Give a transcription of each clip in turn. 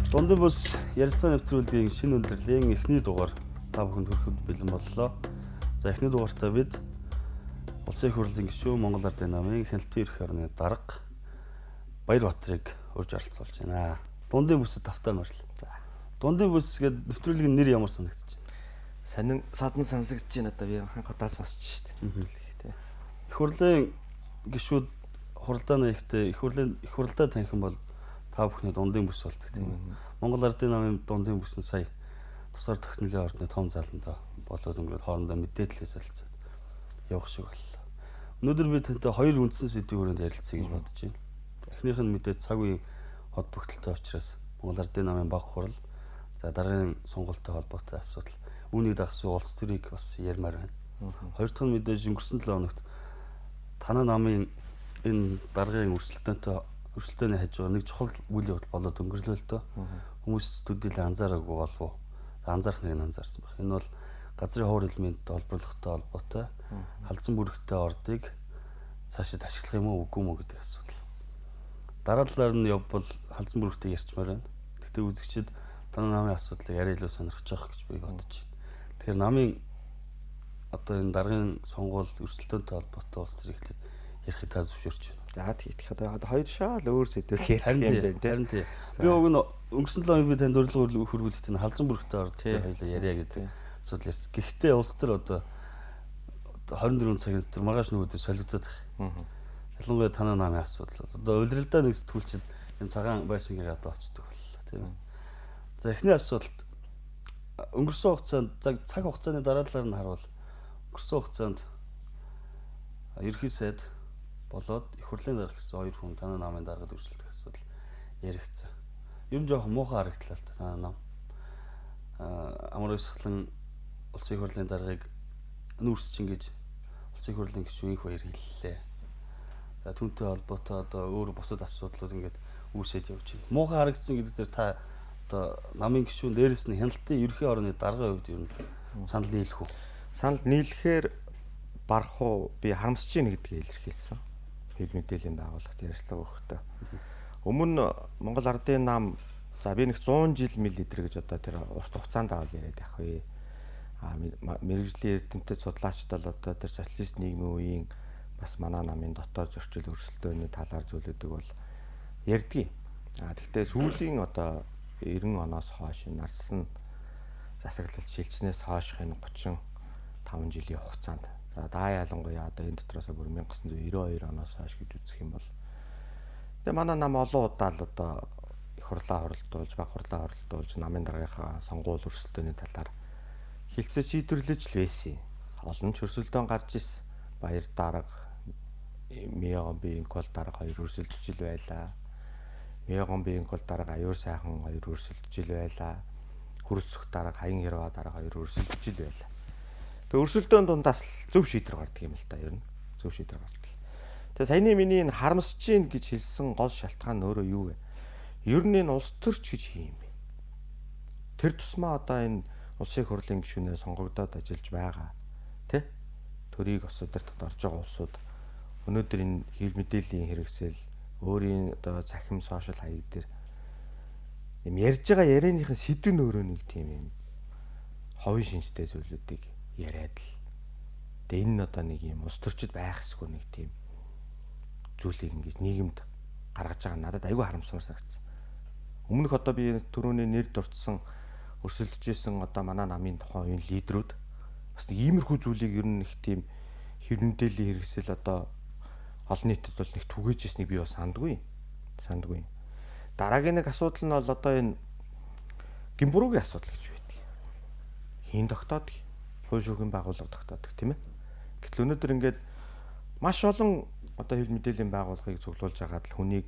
Дундын бүс ярилцлага нэвтрүүлгийн шинэ өндөрлөлийн эхний дугаар та бүхэнд хүрэхэд бэлэн боллоо. За, эхний дугаартаа бид Улсын их хурлын гишүүн, Монгол Ардын намын хяналтын эрх орны дарга Баярбаатарыг урьж оролцуулж байна. Дундын бүсэд тавтай морил. За. Дундын бүс гэдэг нэвтрүүлгийн нэр ямар санагдаж байна? Сонин садан сонсогдож байна, одоо би анх удаа сонсч шүү дээ. Их хурлын гишүүд хуралдааны ихтэй их хурлын их хуралдаа танхим бол та бүхний дундын бүс болдог, тийм ээ. Монгол Ардын намын дундын бүс нь сая тусгаар тогтнолын ордны том заланд болоод өнгөрөөд хоорондоо мэдээлэл солилцоод явах шиг боллоо. Өнөөдөр би тантай хоёр үндсэн сэдвийн хүрээнд ярилцъя гэж бодож байна. Эхнийх нь мэдээж цаг үеийн холбогдлолтой учраас Монгол Ардын намын баг хурал, за дараагийн сонгуультай холбоотой асуудал, үүнийг дагсан улс төрийг бас ярмаар байна. Хоёр дахь нь мэдээж өнгөрсөн 7 хоногт танай намын энэ даргын өрсөлдөөний хажуугаар нэг чухал үйл явдал болоод өнгөрлөө л дөө. Хүмүүс төдийлөн анзаараагүй болов уу? Анзаарах нэг нь анзаарсан баг. Энэ бол газрын ховор элемент олборлохтой холбоотой халзан бүрэгтэй ордыг цаашид ашиглах юм уу, үгүй юм уу гэдэг асуудал. Дараа талаар нь явбал халзан бүрэгтэй ярьчмаар байна. Гэхдээ үзэгчид танай намын асуудлыг арай илүү сонирхож байгаа гэж би бодож байна. Тэгэхээр намын одоо энэ даргын сонгуул өрсөлдөөнтэй холбоотой улс төр эхлээд ярихыг та зөвшөөрч байна. За, тэгэх одоо хоёр шал өөр сэдвээр ярих юм байна, тийм. Харин тий. Би уг нь өнгөрсөн 7 хоног би танд урилга хөрвүүлэхдээ энэ халзан бүрэгтэй орд дээр хоёлаа ярья гэдэг асуудал ярьсан. Гэхдээ улс төр одоо 24 цагийн дотор маргааш нөгөөдөр солигдоод байх. Ялангуяа танай намын асуудал. Одоо улиралдаа нэг сэтгүүлчид энэ цагаан байшингийн гадаа очдог боллоо, тийм ээ. За, эхний асуулт: өнгөрсөн хугацаанд, цаг хугацааны дараалалаар нь харуул, өнгөрсөн хугацаанд ерөнхий сайд болоод их хурлын дарга гэсэн хоёр хүн танай намын даргад өрсөлдөх асуудал яригдсан. Ер нь жоохон муухай харагдлаа л та танай нам. Амар уйсгалан улсын их хурлын даргыг нүүрс чинь гэж улсын их хурлын гишүүн их баяр хэллээ. За, түүнтэй холбоотой одоо өөр бусад асуудлууд ингээд үүсээд явж байна. Муухай харагдсан гэдэг дээр та одоо намын гишүүн, дээрэс нь хяналтын ерөнхий орны даргын хувьд ер нь санал нийлэх үү? Санал нийлэхээр барах уу, би харамсаж байна гэдгийг илэрхийлсэн. Хэв мэдээллийн байгууллагт ярьцлага өгөхдөө. Өмнө Монгол Ардын нам, за би нэг 100 жил мэл лидер гэж одоо тэр урт хугацаанд авал яриад явах вэ. А мэрэгжлийн эрдэмтэд судлаачид бол одоо тэр социалист нийгмийн үеийн бас манай намын дотоод зөрчил өрсөлдөөний талаар зүйлүүдийг бол ярьдгийг. А тэгтээ сүүлийн одоо 90 оноос хойш нарсан засаглал шилжснээс хойших энэ 35 жилийн хугацаанд, за даа ялангуяа одоо энэ дотроос бүр 1992 оноос хойш гэж үзэх юм бол тэгээ манай нам олон удаа л одоо их хурлаа хуралдуулж, баг хурлаа хуралдуулж, намын даргийнхаа сонгуул өрсөлдөөний талаар хилцээ шийдвэрлэж л байсан. Олон ч өрсөлдөөн гарч ирсэн. Баяр дарга, Миягон Биенкол дарга хоёр өрсөлдөж ил байлаа. Миягон Биенкол дарга, Аюур сайхан хоёр өрсөлдөж ил байлаа. Хөрсөх дарга, Хаян Хэрва дарга хоёр өрсөлдөж ил байлаа. Тэгээ өрсөлдөөн дундаас л зөв шийдвэр гардаг юм л та, ер нь. Зөв шийдвэр гардаг. Тэгээ саяны миний энэ харамсаж гин гэж хэлсэн гол шалтгаан нь өөрөө юу вэ? Ер нь энэ улс төрч гэж хийм бэ? Тэр тусмаа одоо энэ улсын их хурлын гишүүнээр сонгогдоод ажиллаж байгаа. Тэ? Төрийг бас удирдахад орж байгаа улсууд өнөөдөр энэ хэвлэл мэдээллийн хэрэгсэл, өөрийн одоо цахим сошиал хаяг дээр юм ярьж байгаа ярианыхын сэдв нь өөрөө нэг тийм юм ховын шинжтэй зүйлүүдийг яриад л. Тэгээ энэ нь одоо нэг юм улс төрчид байх ёсгүй нэг тийм зүйлийг ингэж нийгэмд гаргаж байгаа надад айгүй харамсмар санагдсан. Өмнөх одоо би түрүүний нэр дурдсан өрсөлдөж исэн одоо манай намын тухайн үеийн лидерүүд бас нэг иймэрхүү зүйлийг ер нь их тийм хэвлэл мэдээллийн хэрэгсэл одоо олон нийтэд бол нэг түгээж ирснийг би бас сандгүй. Сандгүй. Дараагийн нэг асуудал нь бол одоо энэ гимбүрүүгийн асуудал гэж байдаг. Хийн тогтоодог. Хууль шүүхийн байгууллага тогтоодог, тийм ээ. Гэтэл өнөөдөр ингээд маш олон одоо хэвлэл мэдээллийн байгууллагыг цуглуулж агаад л хүнийг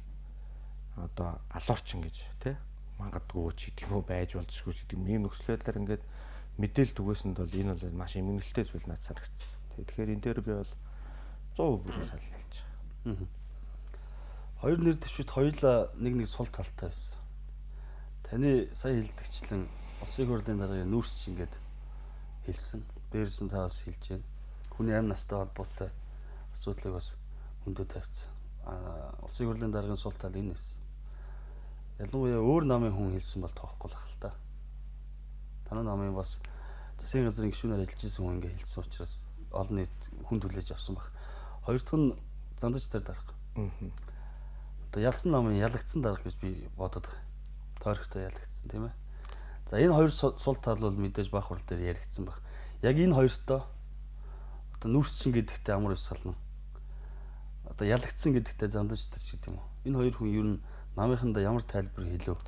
одоо алуурчин гэж, тий, мангадгүй ч гэдэг юм уу, байж болзошгүй ч гэдэг юм ийм нөхцөл байдлаар ингээд мэдээлэл түгээсэнд бол энэ бол маш эмгэнэлтэй зүйл надад санагдсан. Тэгэхээр энэ дээр би бол 100% бүрэн санал нийлж байгаа. Хоёр нэр дэвшигт хоёулаа нэг нэг сул талтай байсан. Таны сая хэлдэгчлэн улсын их хурлын даргын нүүрс чинь ингээд хэлсэн. Дээрээс нь та бас хэлж байна. Хүний амь настай холбоотой асуудлыг бас хөндөө тавьчихсан. Улсын их хурлын даргын сул тал энэ байсан. Ялангуяа өөр намын хүн хэлсэн бол тоохгүй л ах л та. Танай намын бас засгийн газрын гишүүнээр ажиллаж исэн хүн ингээ хэлсэн учраас олон нийт хүн түлээж авсан баг. Хоёр дахь нь зандаж тэр дарга. Одоо ялсан намын ялагдсан дарга гэж би бодод байгаа. Тойрогтой ялагдсан тийм ээ. За энэ хоёр сул тал бол мэдээж баг хурал дээр яригдсан баг. Яг энэ хоёртоо одоо нүрсчин гэдэгтээ амар ёсгална. Одоо ялагдсан гэдэгтээ зандаж тэр ч гэдэг юм уу. Энэ хоёр хүн ер нь намынхандаа ямар тайлбар хэлв?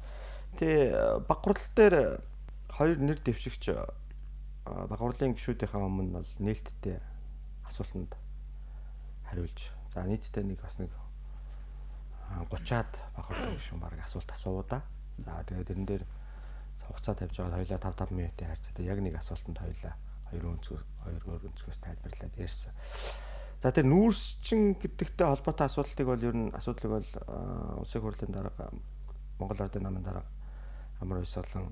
Тэ баг хурал дээр хоёр нэр дэвшигч баг хурлын гишүүдийнхээ өмнө бол нээлттэй асуултанд хариулж за нийтдээ нэг бас нэг 30-аад баг хурлын гишүүн баг асуулт асуув да. За тэгээд тэрэн дээр хугацаа тавьж байгаа хоёлаа 5 5 минутын харьцаатай яг нэг асуултанд хоёлаа хоёр өөр өнцгөөс тайлбарлаад ярьсан. За тэр нүүрсчин гэдэгтэй холбоотой асуудлыг бол ер нь асуудлыг бол Улсын хурлын дарга Монгол Ардын намын дарга Амар Уйсгалан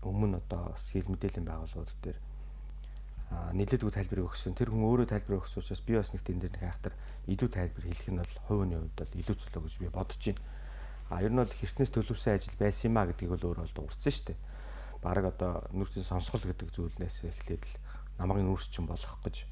өмнө одоо бас хэл мэдээллийн байгууллагууд дээр нэлээдгүй тайлбар өгсөн. Тэр хүн өөрөө тайлбар өгсөн учраас би бас нэг тэн дээр нэг хайхтар илүү тайлбар хэлэх нь бол хувийн хувьд бол илүү зөв гэж би бодож байна. А ер нь бол хэртнээс төлөвсөн ажил байсан юм а гэдгийг бол өөрөө бол дурдсан шүү дээ. Бараг одоо нүүрсийн сонсгол гэдэг зүйлнээс эхлээд л намайг нүүрсчин болгох гэж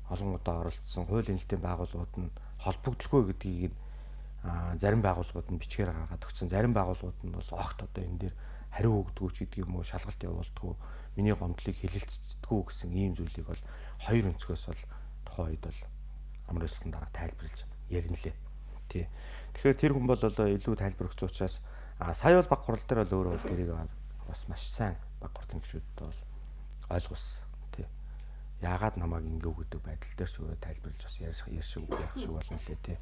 олон удаа оролцсон. Хуулийн нийтийн байгууллагууд нь холбогдлого гэдгийг нь зарим байгууллагууд нь бичгээр гаргаад өгсөн. Зарим байгууллагууд нь бол огт одоо энэ дээр хариу өгдөггүй ч гэдэг юм уу, шалгалт явуулдаггүй, миний гомдлыг хэлэлцдэггүй гэсэн ийм зүйлийг бол хоёр өнцгөөс бол тухайн үед бол амар ёслолтын дараа тайлбарлаж ярина лээ. Тий. Тэгэхээр тэр хүн бол одоо илүү тайлбар өгсөн учраас сая бол баг хурал дээр бол өөрөө бол тэрийг бас маш сайн баг хурлын гишүүдэд бол ойлгуулсан. Тий. Яагаад намайг ингэв гэдэг байдал дээр ч өөрөө тайлбарлаж бас ярих шиг яах шиг болно лээ тий.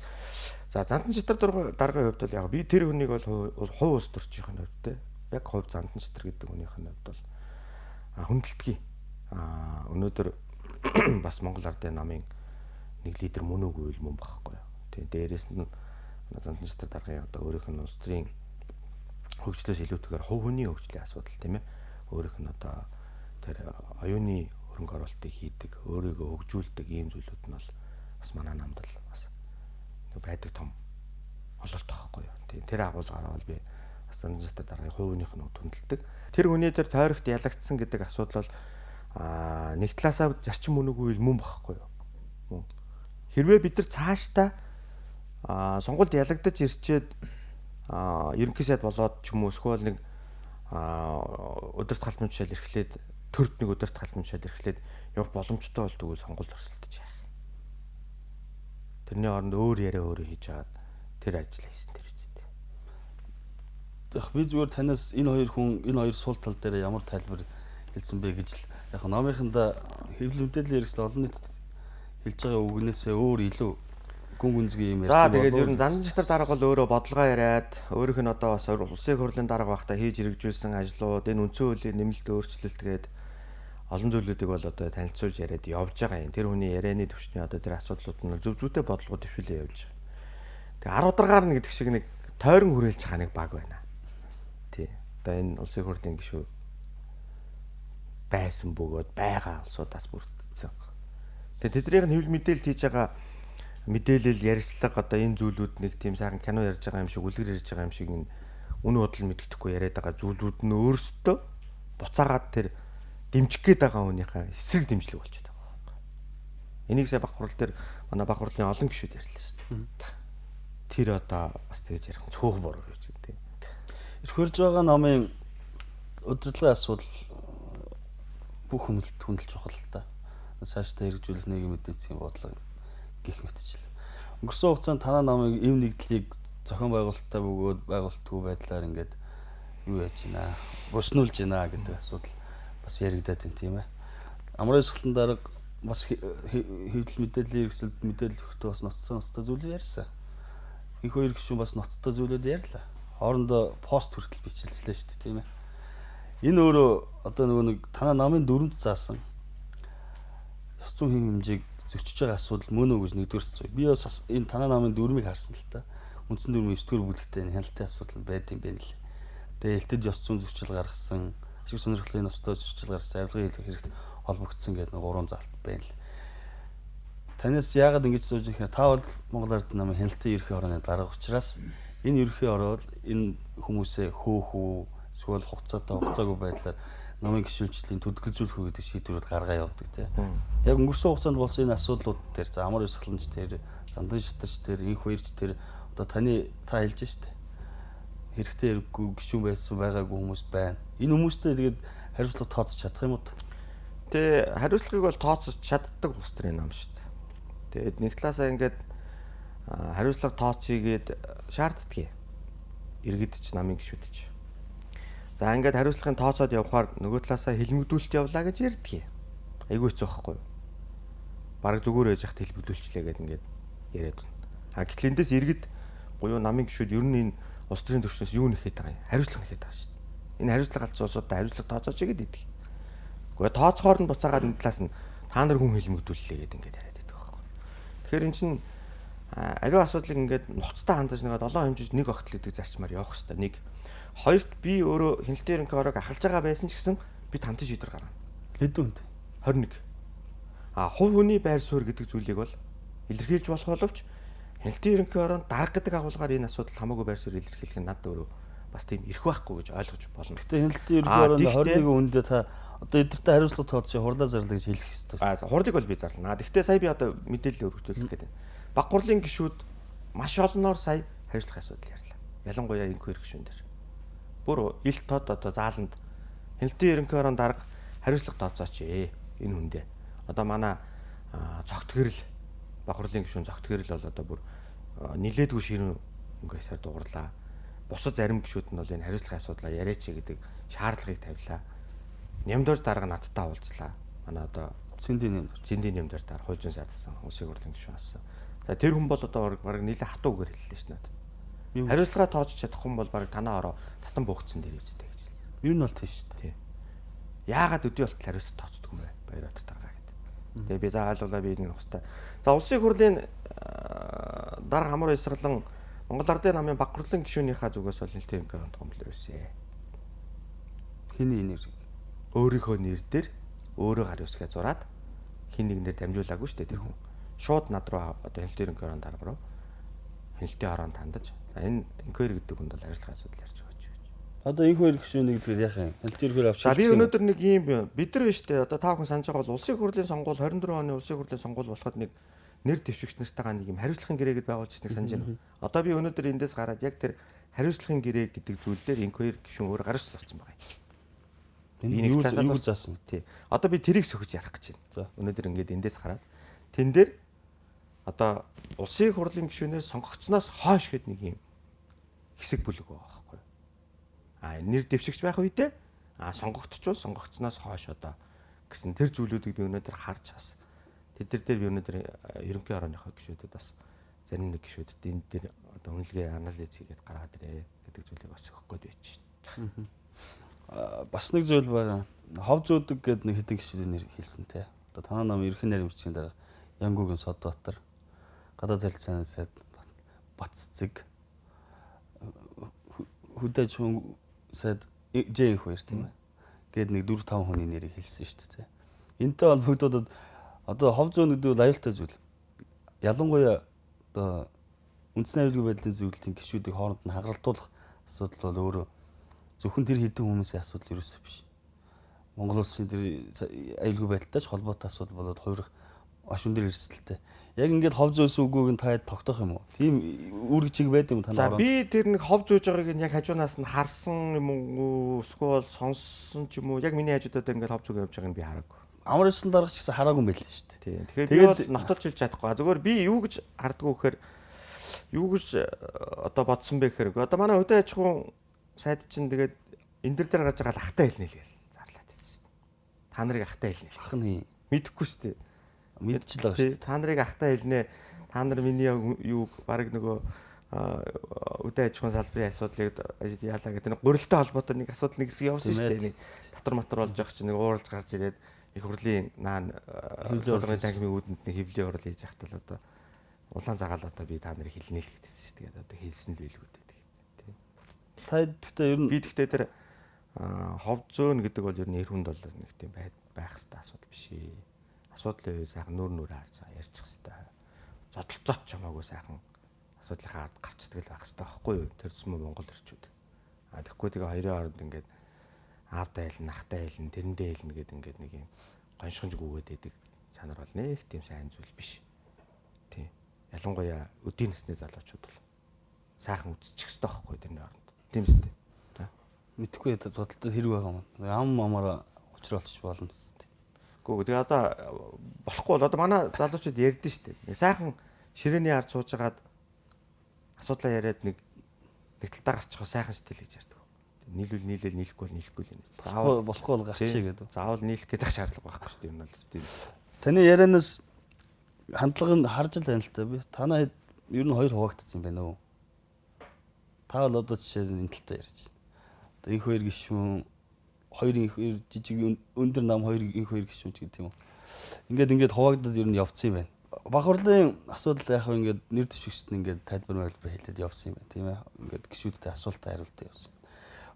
За Зандан читар даргын хувьд бол яг би тэр хүнийг бол хувь улс төрчийн хувьд те яг хувь Зандан читар гэдэг хүнийх нь хувьд бол хүндэлдэг. Өнөөдөр бас Монгол Ардын намын нэг лидер мөн үгүй л мөн багхгүй юу. Тий. Дээрээс нь Зандан читар даргын одоо өөрийнх нь улс төрийн хөгжлөөс илүүтэйгээр хувь хүний хөгжлийн асуудал тийм ээ. Өөрийнх нь одоо тэр оюуны хөрөнгө оруулалтыг хийдэг, өөрийгөө хөгжүүлдэг ийм зүйлүүд нь бол бас манай намд бол бас нэг байдаг том ололт байхгүй юу. Тийм тэр агуулгаараа бол би бас Зандан читар даргын хувь хүнийх нь хүндэлдэг. Тэр хүний дээр тойрогт ялагдсан гэдэг асуудал бол нэг талаасаа зарчим үнэгүй мөн багхгүй юу. Мөн. Хэрвээ бид нар цаашдаа сонгуульд ялагдаж ирчээд ерөнхий сайд болоод ч юм уу эсвэл нэг удирдах албан тушаал эрхлээд төрд нэг удирдах албан тушаал эрхлээд явах боломжтой бол тэгвэл сонгуульд өрсөлдөж яах юм. Тэрний оронд өөр яриа өөрөө хийж агаад тэр ажил хийсэн тэр үстэй. Яг би зүгээр танаас энэ хоёр хүн энэ хоёр сул тал дээр ямар тайлбар хэлсэн бэ гэж л яг номынхандаа хэвлэл мэдээллийн хэрэгсэл олон нийтэд хэлж байгаа үгнээсээ өөр илүү гүн гүнзгий юм ярьсан. За тэгээд ер нь Зандан читар дарга бол өөрөө бодлогоо яриад өөрийнх нь одоо бас улсын хурлын дарга байхдаа хийж хэрэгжүүлсэн ажлууд энэ үндсэн хуулийн нэмэлт өөрчлөлт гээд олон зүйлүүдийг бол одоо танилцуулж яриад явж байгаа юм. Тэр хүний ярианы төвчний одоо тэр асуудлууд нь зөв зүйтэй бодлого дэвшүүлээ явж байгаа. Тэгээ 10 даргаар нь гэдэг шиг нэг тойрон хүрээлж байгаа нэг баг байна. Тий. Одоо энэ улсын хурлын гишүү байсан бөгөөд байгаа улсуудаас бүрдсэн. Тэгээ тэднийх нь хэвлэл мэдээлэлд хийж байгаа мэдээлэл ярилцлага одоо энэ зүйлүүд нэг тийм сайхан кино ярьж байгаа юм шиг үлгэр ярьж байгаа юм шиг энэ үнэн бодол мэддэхгүй яриад байгаа зүйлүүд нь өөрсдөө буцаагаад тэр дэмжих гээд байгаа хүнийхээ эсрэг дэмжлэг болчиход байгаа байхгүй. Энийг сая баг хурал дээр манай баг хурлын олон гишүүд ярьлаа шүү дээ. Тэр одоо бас тэгж ярих нь цөөх буруу юу ч гэдэг. Ирэх хөрж байгаа намын удирдлагын асуудал бүх хүнэлт хүндэл чухал л та. Цаашдаа хэрэгжүүлэх нийгмийн эдийн засгийн бодлого гих мэтчил. Өнгөрсөн хугацаанд танаа намыг эв нэгдлийг зохион байгуулалттай бөгөөд байгуулалтгүй байдлаар ингээд юу яаж байна, буснуулж байна гэдэг асуудал бас яригадаад байна тийм ээ. Амар ёсгалан дарга бас хэвлэл мэдээллийн хэрэгсэлд мэдээлэл өгөхдөө бас ноцтой зүйлүүд ярьсан. Их хоёр гишүүн бас ноцтой зүйлүүд ярьлаа. Хоорондоо пост хүртэл бичилслээ шүү дээ тийм ээ. Энэ өөрөө одоо нөгөө нэг танаа намын дүрмд заасан ёс зүйн хэм хэмжээг зөрчиж байгаа асуудал мөн үү гэж нэгдүгээр зүйл. Би бас энэ танаа намын дүрмийг харсан л та. Үндсэн дүрмийн 9-р бүлэгтээ энэ хяналтын асуудал байд юм байна л. Тэгээ элтэд ёс зүйн зөрчил гаргасан, ашиг сонирхлын ёстой зөрчил гаргасан, авилгын хэрэгт холбогдсон гэдэг нэг гурван заалт байна л. Танаас яагаад ингэж сууж юм гэхээр та бол Монгол Ард намын хяналтын ерхий хорооны дарга учраас Энэ ерөнхий ороод энэ хүмүүсээ хөөх үү эсвэл хугацаатай хугацаагүй байдлаар намын гишүүлжлийн төдөлгөлзүүлэх үү гэдэг шийдвэрүүд гаргаа явдаг тий. Яг өнгөрсөн хугацаанд болсон энэ асуудлууд дээр за амар ёсглонч дээр, зандан шатарч дээр, инх баярч дээр одоо таны та хэлж штэ. Хэрэгтэй хэрэггүй гишүүн байсан байгаагүй хүмүүс байна. Энэ хүмүүстэй тэгээд хариуцлага тооцож чадах юм уу? Тэ хариуцлагыг бол тооцож чаддаг улс төрийн нам шүү дээ. Тэгээд нэг талаасаа ингээд хариуцлага тооцъё гээд шаарддгийг. Иргэд ч намын гишүүд ч. За ингээд хариуцлагын тооцоод явхаар нөгөө талаасаа хилмигдүүлэлт явлаа гэж ярьдгийг. Айгүй хэцүү байхгүй юу? Бараг зүгээр байж хат хилмигдүүлчлээ гээд ингээд яриад байна. А гэтэл эндээс иргэд буюу намын гишүүд ер нь энэ улс төрийн төвшнөөс юу нэхэд байгаа юм? Хариуцлага нэхэд байгаа шүү дээ. Энэ хариуцлага алдсан улсуудаа хариуцлага тооцооч гээд идэг. Гэхдээ тооцохоор нь буцаагаад энэ талаас нь та нар хүн хилмигдүүллээ гээд ингээд яриад байдаг байхгүй. Тэгэхээр эн чинь аливаа асуудлыг ингээд нухацтай хандаж нэг долоон хэмжиж нэг огтл гэдэг зарчмаар явах хэрэгтэй. Нэг хоёрт би өөрөө хяналтын ерөнхий ороог ахалж байгаа байсан ч гэсэн би тамтын шийдвэр гаргана. Хэдэн хүнтэй? 21. А хувь хүний байр суурь гэдэг зүйлийг бол илэрхийлж болох боловч хяналтын ерөнхий ороонд дарга гэдэг агуулгаар энэ асуудал хамаагүй байр суурь илэрхийлэх нь надад өөрөө бас тийм эрх байхгүй гэж ойлгож болно. Гэтэ хяналтын ерөнхий ороонд 21 хүндээ та одоо эдгэртэй хариуцлага тооцъё хурлаа зарлаа гэж хэлэх ёстой. А хурлыг бол би зарлана. Гэхдээ сая би одоо мэдээлэл өргөжүүлэх гэдэг. Баг хурлын гишүүд маш олноор сая хариуцлага асуудал ярьлаа. Ялангуяа инквер гишүүн дээр. Бүр ил тод одоо зааланд хяналтын ерөнхий орон дарга хариуцлага тооцооч энэ хүндээ. Одоо манай цогтгэрэл баг хурлын гишүүн цогтгэрэл бол одоо бүр нилээдгүй ширүүн өнгө ясаар дугарлаа. Бусад зарим гишүүд нь бол энэ хариуцлагын асуудлаа яриач гэдэг шаардлагыг тавилаа. Нямдор дарга надтай уулзлаа. Манай одоо Зэндийн нямдор дарга хууль зүйн сайдсан улсын хурлын гишүүн болсон. За тэр хүн бол одоо бараг нэлээд хатуу үгээр хэллээ ш надад. Хариуцлага тооцож чадах хүн бол бараг танаа ороо татан буухцсан дээр явж байгаа гэж хэлсэн. Ер нь бол тийш шүү дээ. Яагаад өдий болтол хариуцлага тооцдог юм бэ? Баярбатар дарга гэдэг. Тэгээ би за ойлголоо би нэг хөстэй. За улсын хурлын дарга амар ёсгалан Монгол Ардын намын баг хурлын гишүүнийхээ зүгээс бол нэлээд юм гомдол байсан. Хэний нэр? Өөрийнхөө нэр дээр өөрөө гар үсгээ зураад хин нэгнээр дамжуулаагүй шүү дээ тэр хүн. Шууд над руу одоо хяналтын ерөнхий орон дарга руу хяналтын ороонд хандаж энэ инквери гэдэг хүнд бол хариуцлагын асуудал ярьж байгаа гэж. Одоо инквери гишүүн нэгдүгээр яах юм? Хяналтын ерөнхий авч. За би өнөөдөр нэг ийм бид нар биш үү одоо та бүхэн санаж байгаа бол улсын хурлын сонгуул 24 оны улсын хурлын сонгуул болоход нэг нэр дэвшигч нартайгаа нэг юм хариуцлагын гэрээ гэдээ байгуулж ирснийг санаж байна. Одоо би өнөөдөр эндээс гараад яг тэр хариуцлагын гэрээ гэдэг зүйл дээр инквери гишүүн өөр гарч сурсан байгаа юм. Энэ юу заасан бэ? Тий. Одоо би тэрийг сөхөж ярих гэж байна. Өнөөдөр ингээд эндээс гараад тэн дээр одоо улсын хурлын гишүүнээр сонгогдсоноос хойш гээд нэг юм хэсэг бүлэг байгаа байхгүй юу? А нэр дэвшигч байх үедээ сонгогдчихвол сонгогдсоноос хойш одоо гэсэн тэр зүйлүүдийг би өнөөдөр харж бас тэд нар дээр би өнөөдөр ерөнхий орооныхоо гишүүдэд бас зарим нэг гишүүдэд энэ дээр одоо үнэлгээ анализ хийгээд гаргаад ирээ гэдэг зүйлийг бас өгөх гээд байж байна. Бас нэг зүйл байна. Хов зүүдэг гэдэг нэг хэдэн гишүүдийн нэр хэлсэн те. Одоо танаа нам ерөнхий нарийн бичгийн дарга Янгуугийн Содбаатар, гадаад харилцааны сайд Баццэг, Хөдөөж хүн сайд Жээнх хоёр тийм ээ. Гээд нэг 4 5 хүний нэрийг хэлсэн шүү дээ. Энтэй холбогдоод одоо хов зөөн гэдэг бол аюултай зүйл. Ялангуяа одоо үндсэн аюулгүй байдлын зөвлөлтийн гишүүдийг хооронд нь хагаралтуулах асуудал бол өөрөө зөвхөн тэр хэдэн хүмүүсийн асуудал ерөөсөө биш. Монгол улсын тэр аюулгүй байдалтай ч холбоотой асуудал болоод хувирах маш өндөр эрсдэлтэй. Яг ингээд хов зөөсөн үгүйг нь та тогтоох юм уу? Тийм үүрэг чиг байд юм танаа. За би тэр нэг хов зөөж байгааг нь яг хажуунаас нь харсан юм уу? Эсвэл сонссон ч юм уу? Яг миний хажууд одоо ингээд хов зөөг явж байгааг нь би хараагүй. Амар ёслол дарга ч гэсэн хараагүй юм байл шүү дээ. Тийм. Тэгэхээр би бол нотолж хэлж чадахгүй. Зүгээр би юу гэж хардггүй гэхээр юу гэж одоо бодсон бэ гэхээр одоо манай хөдөө аж ахуйн сайд чинь тэгээд энэ дээр гарч байгаа л ахтай хэлнэ л гээл зарлаад байсан шүү дээ. Та нарыг ахтай хэлнэ. Ах нь мэдэхгүй шүү дээ. Мэдчихэл байгаа шүү дээ. Та нарыг ахтай хэлнэ. Та нар миний юу баг нөгөө өдөө аж ахуйн салбарын асуудлыг яалаа гэдэг нэг гурилтай холбоотой нэг асуудал нэг хэсэг явсан шүү дээ. Нэг татвар матар болж явах чинь нэг ууралж гарч ирээд их хурлын наан чуулганы танхимын үүдэнд нэг хэвлийн хурал хийж явахтал одоо улаан цагаал одоо би та нарыг хэлнэ л гэдээсэн шүү дээ. Тэгээд одоо хэлсэн л байлгүй дээ. Тийм. Та гэхдээ ер нь би гэхдээ тэр хов зөөн гэдэг бол ер нь эр хүнд бол нэг тийм байх хэрэгтэй асуудал биш ээ. Асуудлын үе сайхан нүүр нүрээ харж ярьчих хэрэгтэй. Зодолцоот ч хамаагүй сайхан асуудлыг Асуудлынхаа ард гарчдаг л байх хэрэгтэй байхгүй юу? Тэр зам Монгол эрчүүд. А тэгэхгүй тэгээ хоёрын хооронд ингээд аавдаа хэлнэ, ахтаа хэлнэ, тэрэндээ хэлнэ гэдэг ингээд нэг юм гоншгонж гүгээд идэг чанар бол нэг тийм сайн зүйл биш. Тийм. Ялангуяа өдийн насны залуучууд бол сайхан үзчих хэрэгтэй байхгүй тэрний оронд. Тийм үстэй. Мэдхгүй зодтолтой хэрэг байгаа юм. Ам амаараа учруулчих болно үстэй. Гүү тэгээ одоо болохгүй бол одоо манай залуучууд ярьдэн шүү дээ. Сайхан ширээний ард сууж агаад асуудлаа яриад нэг нэг талдаа гарчих сайхан сэтгэл гэж ярьдаг. Нийлүүл нийлээл нийлэхгүй бол нийлэхгүй л юм. Заавал болохгүй бол гарчий гэдэг. Заавал нийлэх гэдэг шаардлага байхгүй шүү дээ. Юм бол тийм. Таны ярианаас хандлага нь харж л байна л та би. Танаа ер нь хоёр хуваагдсан байна уу? Та бол одоо жишээ нь энэ талтай ярьж байна. Одоо инх хоёр гишүүн хоёр инх хоёр жижиг өндөр нам хоёр инх хоёр гишүүн ч гэдэг юм уу. Ингээд хуваагдаад ер нь явцсан юм байна. Баг хурлын асуудал яг ингээд нэр дэвшигчд нь ингээд тайлбар мэлбэр хэлээд явсан юм байна, тийм ээ. Ингээд гишүүдтэй асуултаа хариултаа явсан.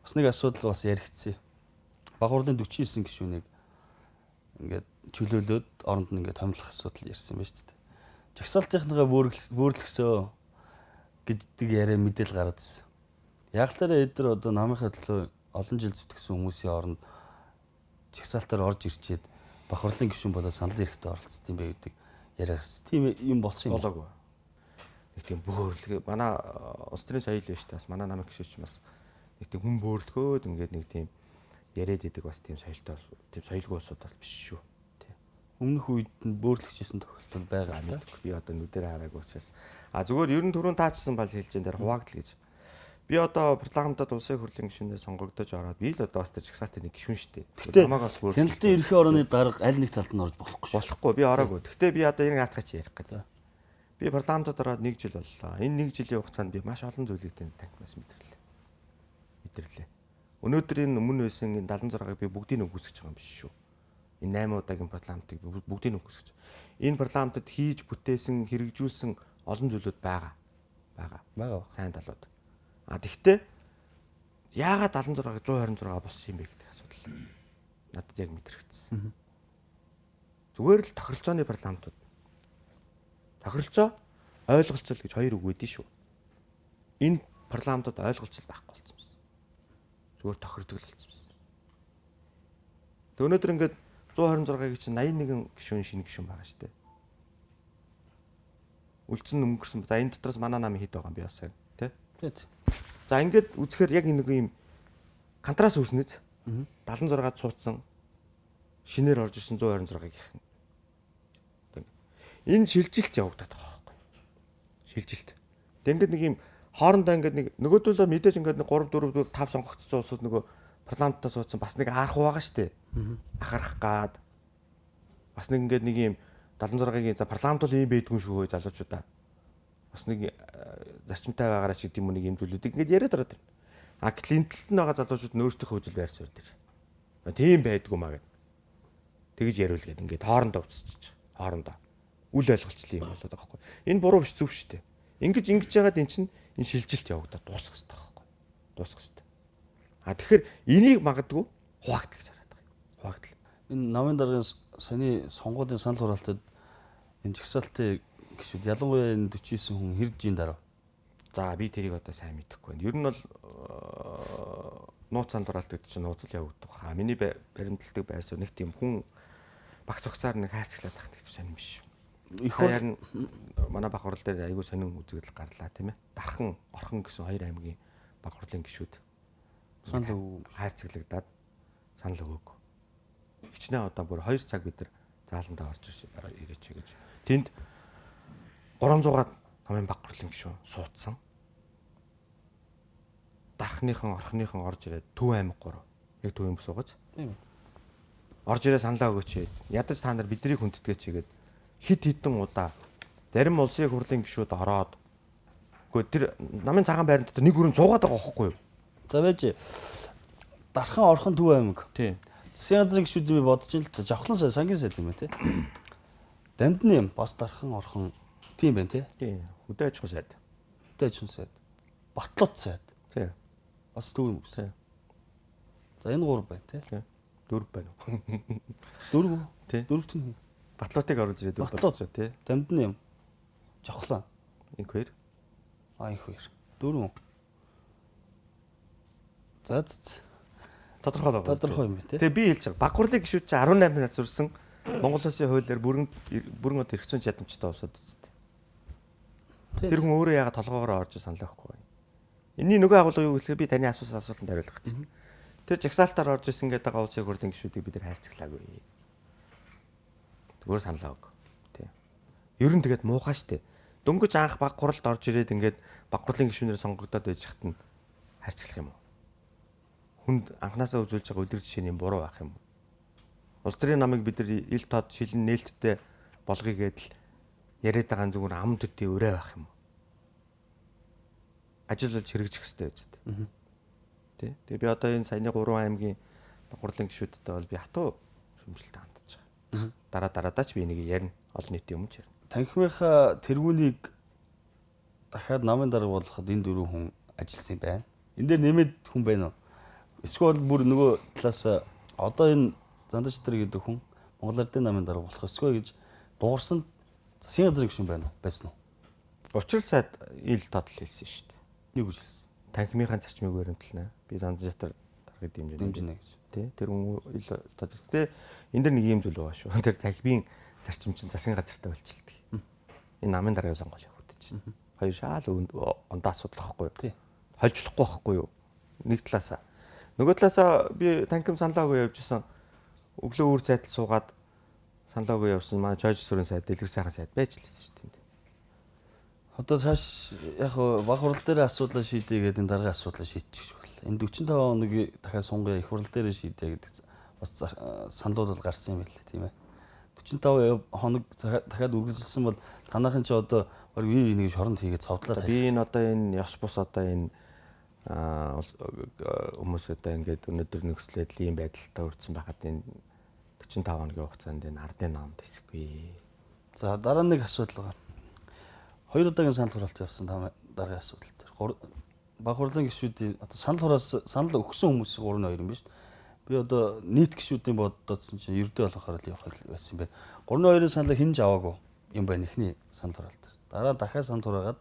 Бас нэг асуудал бас яригдсан. Баг хурлын 49 гишүүнийг ингээд чөлөөлөөд оронд нь ингээд томилох асуудал ярьсан юм байна шүү дээ. Жагсаалтынхныгаа бөөрлөксөө гэдэг яриа мэдээл гараад ирсэн. Яг л тэр эдгээр одоо намынхаа төлөө олон жил зүтгэсэн хүмүүсийн оронд жагсаалтаар орж ирчээд баг хурлын гишүүн болоод санал эрэхтэй оролцсон юм бэ гэдэг яриа гарсан. Тийм юм болсон юм. Болоогүй. Нэг тийм бөөхөрлөг манай улс төрийн соёл байна шүү дээ. Бас манай намын гишүүч бас нэг тийм хүн бөөхөрлөхөөд ингээд нэг тийм яриад идэг бас тийм соёлтой тийм соёлгүй улсууд бол биш шүү. Тий. Өмнөх үед нь бөөхөрлөгчсэн тохиолдол байгаа л да. Би одоо нүдээр хараагүй учраас. А зүгээр ер нь түрүүн таачсан бал хэлж энэ дээр хуваагдал гэж. Би одоо парламентод улсын хурлын гишүүнээр сонгогдож ороод би л одоо бас тэр жагсаалтын нэг гишүүн шүү дээ. Гэхдээ Намайг бас хяналтын ерхий орооны дарга аль нэг талд нь орж болохгүй шүү. Болохгүй би ороогүй. Гэхдээ би одоо энэ наатах чи ярих гэж. Би парламентод ороод 1 жил боллоо. Энэ 1 жилийн хугацаанд би маш олон зүйлийг танхимаас мэдэрлээ. Өнөөдөр энэ өмнө байсан энэ 76-ыг би бүгдийг нь үгүйсгэж байгаа юм биш шүү. Энэ 8 удаагийн парламентыг би бүгдийг нь үгүйсгэж. Энэ парламентод хийж бүтээсэн, хэрэгжүүлсэн олон зүйлүүд байгаа. Байгаа. Сайн талууд. А тэгвэл яагаад 76-ыг 126 болсон юм бэ гэдэг асуудал надад яг мэдрэгдсэн. Зүгээр л тохиролцооны парламентууд. Тохиролцоо, ойлголцол гэж хоёр үг өгдөө шүү. Энэ парламентод ойлголцол байхгүй болсон юмсан. Зүгээр тохирдог л болсон юмсан. Тэг өнөөдөр ингээд 126-ыг чинь 81 гишүүн шинэ гишүүн байгаа шүү дээ. Үлдсэн өнгөрсөн. За энэ дотроос манай намын хэд байгаа юм би бас сайн тий. Тийм. За ингээд үзэхээр яг нэг юм контраст үүснэ. 76-ад суудсан шинээр орж ирсэн 126-ийн. Энэ шилжилт явагдаад байгаа байхгүй. Шилжилт. Тэг ингээд нэг юм хоорондоо ингээд нэг нөгөөдөлөө мэдээж ингээд нэг 3 4 5 сонгогдсон улсууд нөгөө парламентаа суудсан бас нэг аарх байгаа штэ. Ахарах гад бас нэг ингээд нэг юм 76-гийн за парламент бол ийм байдгүй шүү залуучуудаа. Бас нэг зарчимтай байгаараа ч гэдэм үү нэг юм зүйлүүдийг ингээд яриад ороод ирнэ. А гэтэл энэ талд нь байгаа залуучууд нь өөрсдийнхөө үзэл байр суурь дээр. Тийм байдгүй маа гэд. Тэгж яриул гэд ингээд хоорондоо үсчихэж. Хоорондоо. Үл ойлголцлын юм болоод байгаа байхгүй. Энэ буруу биш зөв шүү дээ. Ингэж яагаад эн чинь энэ шилжилт явагдаад дуусах хэрэгтэй байхгүй. Дуусах хэрэгтэй. А тэгэхээр энийг магадгүй хуваагдал гэж хараад байгаа юм. Хуваагдал. Энэ намын даргын саяны сонгуулийн санал хураалтад энэ жагсаалтын гишүүд ялангуяа энэ 49 хүн хэр жин дараа. За би тэрийг одоо сайн мэдэхгүй байна. Ер нь бол нууц санал хураалт гэдэг чинь нууц л явагдах. А миний баримталдаг байр суурь нэг тийм хүн багц угсаар нэг хайрцаглаад байх нэг сонирн биш. Их харин манай баг хурал дээр айгүй сонин үзэгдэл гарлаа тийм ээ. Дархан, Орхон гэсэн хоёр аймгийн баг хурлын гишүүд санал хайрцаглагдаад санал өгөөг. Хичнээн одоо бүр 2 цаг бид нар зааландаа орж ирээч гэж. Тэнд 300-аад намын баг хурлын гишүүн суудсан. Дархныхан, Орхныхан орж ирээд Төв аймаг 3. Яг Төв аймаг суугац. Тийм. Орж ирээ саналаа өгөөч. Ядаж та нар биднийг хүндэтгээч гээд хид хідэн удаа зарим улсын хурлын гишүүд ороод үгүй тэр намын цагаан байран дотор нэг өрөөнд суугаад байгаа байхгүй юу? За байж Дархан, Орхон, Төв аймаг. Тийм. Засгийн газрын гишүүдийг би бодож ин л та. Жавхлан сайн, сангийн сайд юм байна тий. Дамдны юм бас Дархан, Орхон тийм байна тий. Тийм. Хөдөө аж ахуйн сайд. Хөдөө аж ахуйн сайд. Батлууд сайд. Тийм. Бас Төв аймаг. Тийм. За энэ гурав байна тий. Тийм. Дөрв байна уу? Дөрв үү? Тий. Дөрөвт нь Батлуутыг оруулж ирээд Батлууд. болчихоо тий. Дамдны юм. Жавхлан. Инх хоёр. А их хоёр. 4. За. Тодорхой л байгаа. Тодорхой юм тий. Тэгээ би хэлж байгаа. Баг хурлын гишүүд чинь 18 нас хүрсэн Монгол Улсын хуулиар бүрэн одоо эрх зүйн чадамжтай улсууд үстэй. Тэр хүн өөрөө яагаад толгоогоор орж санал өгөхгүй вэ? Энийний нөгөө агуулга юу гэхлээр би таны асуусан асуултанд хариулах гэж байна. Тэр жагсаалтаар орж исэн гэдэг байгаа улсын хурлын гишүүдийг бид нар хайрцаглаагүй. Зүгээр санал өг. Тий. Ер нь тэгээд муухай штэ. Дөнгөж анх баг хуралд орж ирээд ингээд баг хурлын гишүүнээр сонгогдоод байж хат нь хайрцаглах юм уу? Хүнд анханасаа үзүүлж байгаа үлгэр жишээ нь буруу байх юм уу? Улс төрийн намыг бид нар ил тод шилэн нээлттэй болгоё гэдэл яриад байгаа нь зүгээр ам төдий өрөө байх юм уу? Ажил болж хэрэгжих хэрэгтэй биз дээ. Тэ. Тэгээ би одоо энэ саяны 3 аймгийн баг хурлын гишүүдтэй бол би хатуу шүмжлэлтэй хандж байгаа. Дараа дараадаа ч би энийг ярина. Олон нийтийн өмнө ч ярина. Танхимынхаа тэргүүнийг дахиад намын дарга болгоход энэ 4 хүн ажилласан юм байна. Энэ дээр нэмээд хүн байна уу? Эсвэл бүр нөгөө талаас одоо энэ Зандаж тэр гэдэг хүн Монгол Ардын намын дарга болох ёсгүй гэж дуурсан засгийн газрын гишүүн байна уу? Байсан уу? Учир сайд ил тодл хэлсэн шүү дээ. Нэг үгүй хэлсэн. Танхимынхаа зарчмыг баримтлана. Би Зандаж тэр даргыг дэмжинэ гэж. Тэ. Тэр хүн ил тодл. Гэтэ энэ дэр нэг юм зүйл байгаа шүү. Тэр танхимын зарчим чинь засгийн газартай үйлчилдэг. Энэ намын даргыг сонгол явагдаж. Хоёр шаал ондоо асуудал واخгүй юу? Хольжлохгүй واخгүй юу? Нэг талаасаа. Нөгөө талаасаа би танхим саналаагүй явжсэн. Өглөө үр зайтал суугаад саналаагүй явсан. Манай чойж сүрэн сайд, дэлгэр сайхан сайд байж л байсан шүү дээ. Одоо цааш яг баг хурал дээр асуудлаа шийдье гэдэг энэ даргын асуудлаа шийдчих шиг бол. Энэ 45 хоногийг дахиад сунгая их хурал дээр шийдье гэдэг бас саналууд бол гарсан юм билээ тийм ээ. 45 хоног дахиад үргэлжилсэн бол танаахан чи одоо баг бие биенийг шоронд хийгээд цовдлоо. Би энэ одоо энэ ёс бус одоо энэ хүмүүс одоо ингээд өнөөдөр нөхцөл байдал ийм байдалтай хүрсэн байхад энэ 45 хоногийн хугацаанд энэ ардын намд хэсэггүй. За дараа нэг асуудал байгаа. Хоёр удаагийн санал хураалт явсан даргын асуудал дээр. Баг хурлын гишүүдийн одоо санал хураас санал өгсөн хүмүүс 3-2 юм биш. Би одоо нийт гишүүдийн боддоодсон чинь ердөө болохоор л явах байсан юм байна. 3-2-ын саналыг хэн ч аваагүй юм байна эхний санал хураалт. Дараа дахиад санал хураагаад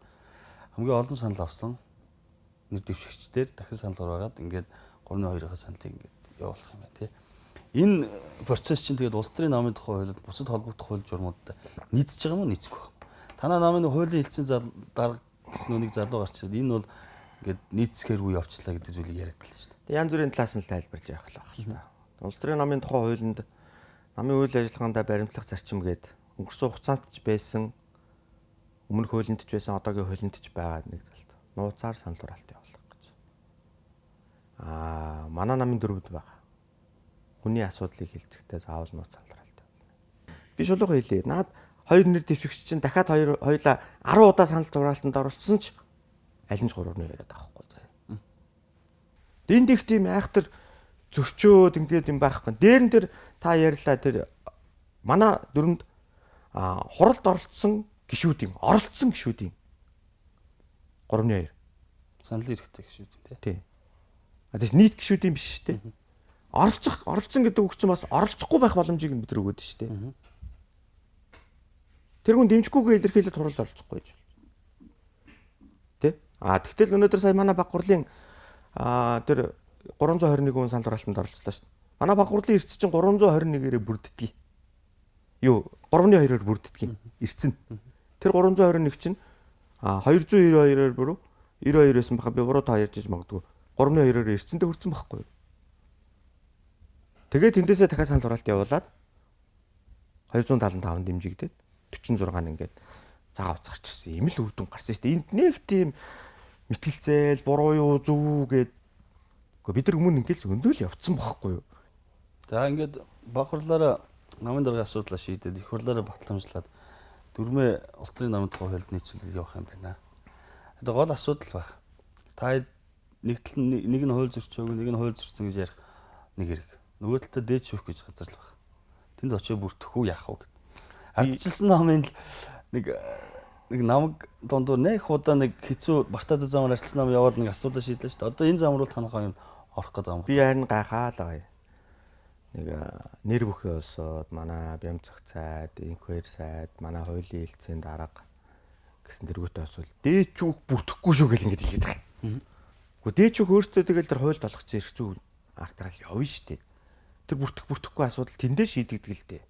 хамгийн олон санал авсан нэр дэвшигчдэр дахин санал хураагаад ингээд 3-2-ын саналыг ингээд явуулах юм байна тий. Энэ процесс чинь тэгээд улс төрийн намын тухай хуулиуд бусад холбогдох хууль журмуудтай нийцэж байгаа юм уу нийцэхгүй юм. Танаа намын хуулийн хэлтсийн дарга гэсэн нэг залуу гарч ирээд энэ бол ингээд нийцэхээргүй явчлаа гэдэг зүйлийг яриад л шүү дээ. Янз бүрийн талаас нь тайлбарлаж явах л байх л та. Улс төрийн намын тухай хуулинд намын үйл ажиллагаанд баримтлах зарчим гээд өнгөрсөн хугацаанд ч байсан, өмнөх хуулинд ч байсан, одоогийн хуулинд ч байгаа нэг талд нууцаар санал хураалт явуулах гэж. Аа, манай намын дөрөвд байгаа. Хүний асуудлыг хилцэхдээ заавал нууц санал хураалт явуулна. Би шулуухан хэлье. Наад хоёр нэр дэвшигч чинь дахиад хоёулаа 10 удаа санал хураалтанд оролцсон ч аль нь ч 3-ны яриад байгаа хгүй заа. Энд их тийм айхтар зөрчөөд ингээд юм байхгүй. Дээр нь тэр та ярьлаа тэр манай дөрөнд хуралд оролцсон гишүүдийн 3-2 санал эрэхтэй гишүүд юм тий. А тийм нийт гишүүдийн биш шүү дээ. Оролцсон гэдэг үг чинь бас оролцохгүй байх боломжийг бид нар өгөөд шүү дээ. Тэр хүн дэмжихгүйгээ илэрхийлээд хуралд оролцохгүй гэж. Тэ? А тэгтэл өнөөдөр сая манай баг хурлын тэр 321 хүн санал хураалтанд оролцлоо шүү дээ. Манай баг хурлын эрдэс чинь 321-ээрээ бүрддэг. Юу 3-2-оор бүрддэг. Эрдэс нь. Тэр 321 чинь 292-оор бүрүү 92 байсан баха би буруу та ярьж иж магадгүй. 3-2-оор эрдэсэндээ хүрсэн байхгүй юу? Тэгээд тэндээсээ дахиад санал хураалт явуулаад 275 дэмжигдээд 46 нь ингээд цагаан утас гарч ирсэн. Ийм л үр дүн гарсан шүү дээ. Энд нэг тийм мэтгэлцээл буруу юу зөв үү гэд. Гэхдээ бид нар өмнө ингээд л өндөө л явцсан бохгүй юу? За ингээд баг хурлаараа намын даргын асуудлаа шийдээд их хурлаараа батламжлаад дөрмөө улс төрийн намын тухай хуульд нийцүүлэл явах юм байна. Одоо гол асуудал баг. Та нэг тал нь нэг нь хууль зөрчөөг, нэг нь хууль зөрчсөн гэж ярих нэг хэрэг. Нөгөө талдаа дээд шүүх гэж газар л баг. Тэнд очиж бүртгэх үү яах вэ гэд. Ардчилсан намын л нэг намаг дундуур нэг удаа нэг хэцүү бартаад замаар ардчилсан нам яваад нэг асуудал шийдлээ шүү дээ. Одоо энэ зам руу танахаа юм орох гэдэг юм. Би харин гайхаа л байгаа юм. Нэг нэр бүхий улсууд манай Бямцах сайд, Инквер сайд, манай хуулийн хэлтсийн дарга Гэсэн тэргүүтээ асуул. Дээчүүх бүртгэхгүй шүү гэл ингэж хэлээд байгаа юм. Гэхдээ дээчүүх өөртөө тэгэл тэр хуульд олгоцсон эрх зүй аргараал явна шүү дээ. Тэр бүртгэхгүй асуудал тэндээ шийдэгдэг л дээ.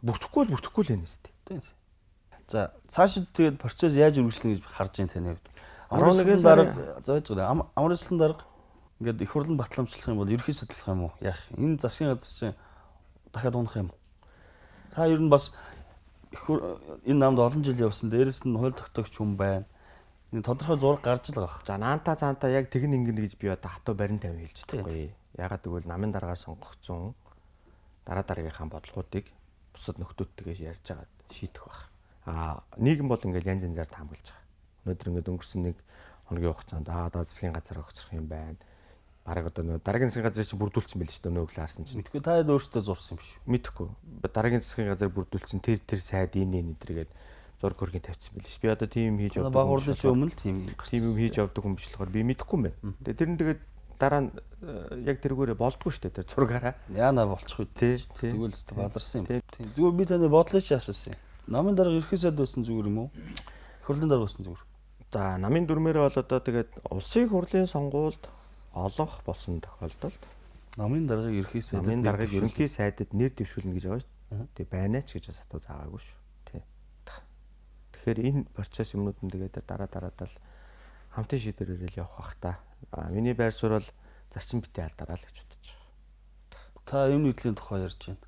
Бүртгэхгүй бол бүртгэхгүй л байна шүү дээ. Тийм. За цаашид тэгээд процесс яаж үргэлжлэнэ гэж харж байна таны хувьд. 11 дарга зааж байгаа. Амар ёслон дарга ингээд их хурлын батламжлах юм бол ерөнхий судлах юм уу? Яах? Энэ засгийн газар чинь дахиад унах юм уу? Та ер нь бас энэ намд олон жил явсан. Дээрэс нь хууль тогтоогч хүн байна. Энэ тодорхой зураг гарч л байгаа. За наанта цаанта яг тэгнэ ингэнэ гэж би одоо хатуу барин тавин хэлж чадахгүй. Ягаад гэвэл намын дараагаар сонгогдсон дараа дараагийнхаа бодлогоодыг бусад нөхдүүдтэйгээ ярьж байгаа шийдэх байх. Аа нийгэм бол ингээл янз янзаар таамаглаж байгаа. Өнөөдөр ингээд өнгөрсөн нэг хоногийн хугацаанд аа засгийн газар огцрох юм байна. Бараг одоо нөө дараагийн засгийн газрыг чинь бүрдүүлсэн байл шүү дээ өнөөглөө харсан чинь. Мэдгүй та хэд өөртөө зурсан юм биш. Мэдхгүй. Дараагийн засгийн газар бүрдүүлсэн тэр сайд энэ эдрэгээд зураг хөргийн тавьчихсан байл шүү. Би одоо тийм хийж явдаг. Баг хурлын чинь өмнө тийм тийм юм хийж явдаг хүн биш болохоор би мэдэхгүй юм байна. Тэгээ тэр нь тэгээд дараа нь яг тэргүүрээ болдгоо шүү дээ тэр зургаараа. Яана болчих үү тий. Тэгвэл зөв бадарсан юм. Тийм. Зүгээр би таны бодлоо чи асуусан юм. Намын дарга ерхий сайд байсан зүгээр юм уу? Их хурлын дарга байсан зүгээр. За намын дүрмээрээ бол одоо тэгээд улсын хурлын сонгуульд олонх болсон тохиолдолд намын даргаыг ерхий сайдад намын даргаыг ерөнхий сайдад нэр дэвшүүлнэ гэж байгаа шүү дээ. Тэг байна ч гэж сатуу заагаагүй шүү. Тий. Тэгэхээр энэ процесс юмнууд нь тэгээд дараа дараадал хамтын шийдвэрээр л явах бах та. А миний байр суурь бол зарчим битээ алдараа л гэж бодож байгаа. Та юм нийтлийн тухай ярьж байна.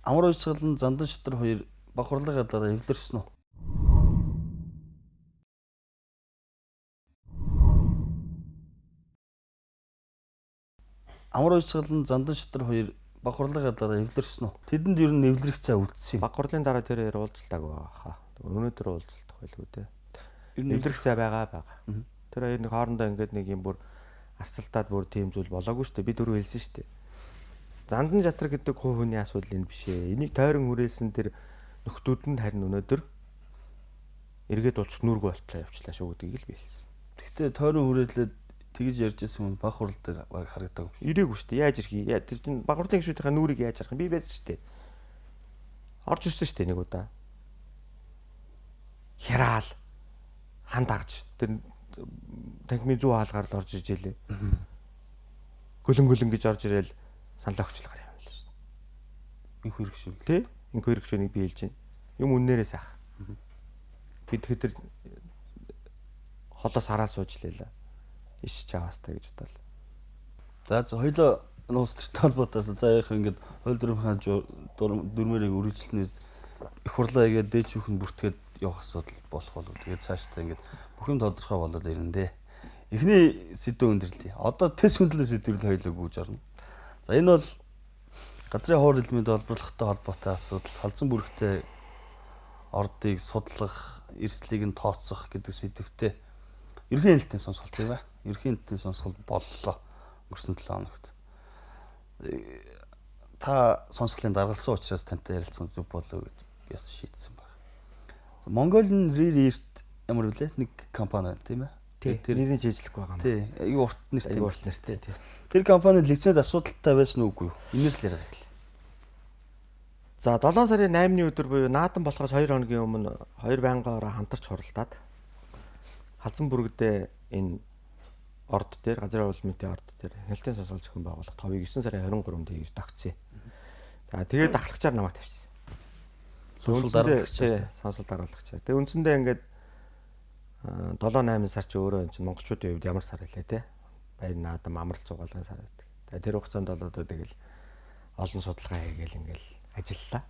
Амар уйсгалан Зандан шатар хоёр баг хурлын дараа эвлэрсэн үү? Амар уйсгалан Зандан шатар хоёр баг хурлын дараа эвлэрсэн үү? Тэдэнд ер нь эвлэрэх цай үлдсэн юм. Баг хурлын дараа тэр хоёр уулзалтаагүй байгаа хаа. Өнөөдөр уулзалтах байлгүй дээ. Ер нь эвлэрэх цай байгаа. Тэр хоёр нэг хоорондоо ингээд нэг юм бүр арцалтаад бүр тийм зүйл болоогүй шүү дээ. Би дөрөв хэлсэн шүү дээ. Зандан шатар гэдэг хувь хүний асуудал энэ биш ээ. Энийг тойрон хүрээлсэн тэр нөхдүүд нь харин өнөөдөр эргээд уулзах нүргүй болтлоо явчлаа шүү гэдгийг л би хэлсэн. Гэхдээ тойрон хүрээлээд тэгж ярьж байсан хүн баг хурал дээр баг харагдаг юм шиг. Ирээгүй шүү дээ. Яаж ирэх юм? Тэр чинь баг хурлын гишүүдийнхээ нүрийг яаж харах юм? Би байсан шүү дээ. Орж ирсэн шүү дээ нэг удаа. Хяраал хан дагж тэр танхимын зүү хаалгаар л орж иж илээ. Гөлөн гөлөн гэж орж ирээл саналаа хүчил гар явна л шүү. Инх хэрэг шиг. Тэ? Инх хэрэг шүнийг би хэлж байна. Юм үннээрээ сайх. Би тэгэхээр тэр холоос хараа сууж лээ. Иш чаавастай гэж бодлоо. За хоёлоо улс төртэй холбоотойс за яах ингээд хууль дүрмийн дүрмээрийг үргэлжлэнээс их хурлаа игээд дээд шүүхэн бүртгээд явах асуудал болох болов. Тэгээд цаашдаа ингээд бүх юм тодорхой болоод ирнэ дээ. Эхний сэдв өндөрлөе. Одоо тэс хөндлөн сэдвэрл хоёлоо гүйж орно. За энэ бол газрын хуур элемент олборлохтой холбоотой асуудал, халзан бүрэгтэй ордыг судлах, эрсдлийг нь тооцох гэдэг сэдвтэй ерөнхий нийтийн сонсгол тийм ээ. Ерөнхий нийтийн сонсгол боллоо өнгөрсөн 7 хоногт. Та сонсголын даргалсан учраас тантай ярилцсан зүг болов гэж би бас шийдсэн байна. Mongolian Rare Earth ямар вүлээ нэг компани байна тийм ээ. Тэр нэрийг чийжлэхгүй байгаа юм. Тий, аюу урт нэртэй. Аюу урт нэртэй тий. Тэр компани лиценз асуудалтай байсан уугүй юу? Энэс л яриа эхэллээ. За 7 сарын 8-ны өдөр буюу наадам болохоос 2 хоногийн өмнө хоёр байнгын ороо хамтарч хуралдаад Халзан бүрэгдээ энэ орд дээр газрын улмын орд дээр хяналтын сонсгол зохион байгуулах товыг 9 сарын 23-нд хийж тогтсон. За тэгээд дахлагчаар намайг тавьсан. Сонсгол даруулагчаар. Сонсгол даруулагчаар. Тэгээд үндсэндээ ингээд 7 8 сар чи өөрөө энэ чинь монголчуудын хувьд ямар сар илээ те. Баяр наадам амрал зугаалгын сар байдаг. Тэгээд тэр хугацаанд бол одоо тэгэл олон судалгаа хийгээл ингээл ажиллалаа.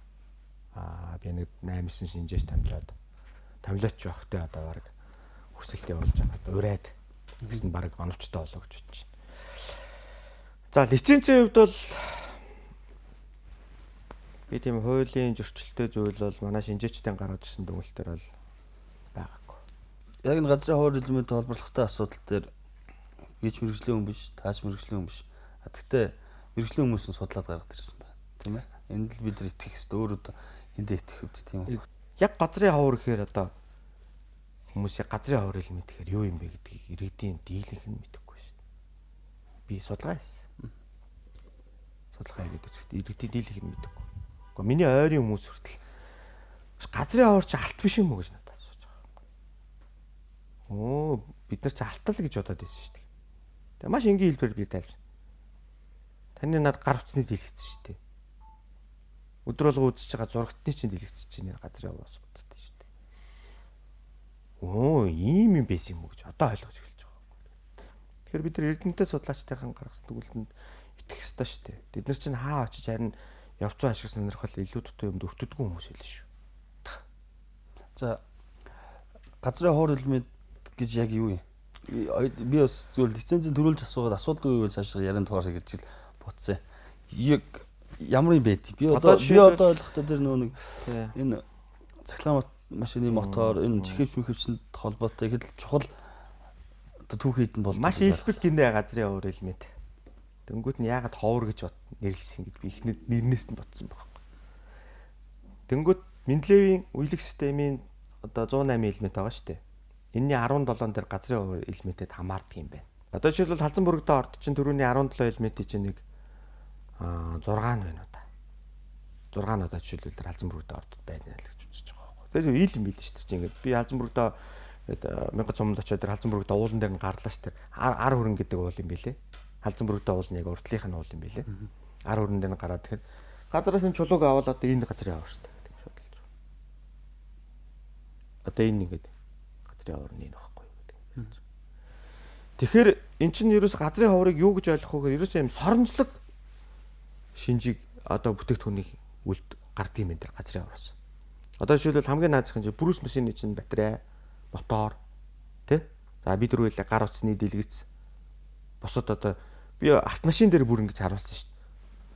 Аа би нэг 8 9 шинжээч томилооч явахтай одоо баг хүсэлт явуулж байгаа. Урайд гэсэн баг оновчтой болоо гэж бодож байна. За лицензийн хувьд бол би тийм хуулийн зөрчилтэй зүйл бол манай шинжээчдийн гаргаж ирсэн дүгнэлтээр бол байгаагүй. Яг энэ газрын хуур элемент холборлохтой асуудал дээр би ч мэргэжлийн хүн биш, таач мэргэжлийн хүн биш. Гэхдээ мэргэжлийн хүмүүс нь судлаад гаргаж ирсэн байна. Тийм ээ. Энд л бид нар итгэх ёстой. Өөрөө эндээ итгэх хэвд тийм үү. Яг газрын ховор гэхээр одоо хүмүүсийн газрын ховор элемент гэхээр юу юм бэ гэдгийг иргэдийн дийлэнх нь мэдэхгүй шин. Би судалгаа хийсэн. Судалгаа хийгээд үзэхэд иргэдийн дийлэнх нь мэдэхгүй. Гэхдээ миний ойрын хүмүүс хүртэл Газрын ховор чи алт биш юм уу гэж надад асууж байгаа юм. Өө бид нар чи алтал гэж бодоод байсан шүү дээ. Тэгээ маш энгийн хэлбэрээр би тайлбар. Таны над гар утасны дэлгэц шүү дээ. Өдөр болго үзэж байгаа зурагтны чинь дэлгэц чинь газрын ховроос боддог шүү дээ. Өө ийм юм байсан юм уу гэж одоо ойлгож эхэлж байгаа юм. Тэгэхээр бид нар эрдэмтэд судлаачдын гаргасан дүгнэлтэнд итгэх ёстой шүү дээ. Бид нар чинь хаа очиж харин явцсан ашиг сонирхол илүү дутуу юмд өртөдгөө хүмүүс хэлнэ шүү. За газрын ховор элемент гэж яг юу юм? Би бас зүгээр лицензийн төрүүлж асуугаад асуудалгүй юу цаашаа ярин тугаараа гэж л бодсон. Яг ямар юм бэ? Би одоо ойлгохдоо тэр нөгөө нэг энэ цахилгаан машины мотор, энэ чихэвч мэхэвчэнд холбоотой их л чухал одоо түүхий эдэн бол маш илбэг гинэ газрын ховор элемент. Дөнгөт нь яагаад ховор гэж нэрлсэн гэж би эхний нэрнээс нь бодсон байхгүй. Дөнгөт Менделеевийн үеиг системийн одоо 108 элемент байгаа шүү дээ. Энийний 17 дээр газрын ховор элементэд хамаардаг юм байна. Одоо жишээлбэл Халзан бүрэгдээ орд чинь түрүүний 17 элементийн чинь нэг 6 нь байна уу та. 6 нь одоо жишээлбэл Халзан бүрэгдээ ордод байна л гэж үзэж байгаа байхгүй. Тэгээд ил юм билээ шүү дээ чинь ингээд би Халзан бүрэгдээ гээд 1000 цомонд очиод тэр Халзан бүрэгдээ уулан дээр нь гарлаа шүү дээ. Ар хүрэн гэдэг уул юм билээ. Халзан бүрэгдээ уул нь яг урдлынх нь уул юм билээ. Ар хүрэн дээр нь гараад тэгэхээр газраас нь чулууг аваад одоо энэ газрын ховор шүү дээ гэдэг шууд л. Одоо энэ ингээд газрын ховор нь энэ байхгүй юу гэдэг. Тэгэхээр эн чинь ерөөс газрын ховорыг юу гэж ойлгох вэ гэхээр ерөөсөө юм соронзлог шинжийг одоо бүтээгдэхүүнийг үлд гардыг юм энэ тэр газрын ховроос. Одоо жишээлбэл хамгийн наазах нь Брюс машины чинь батарей, мотор тий? За бид нар үйл гар утасны дэлгэц бусад одоо би автомашин дээр бүр ингэж харуулсан шүү дээ.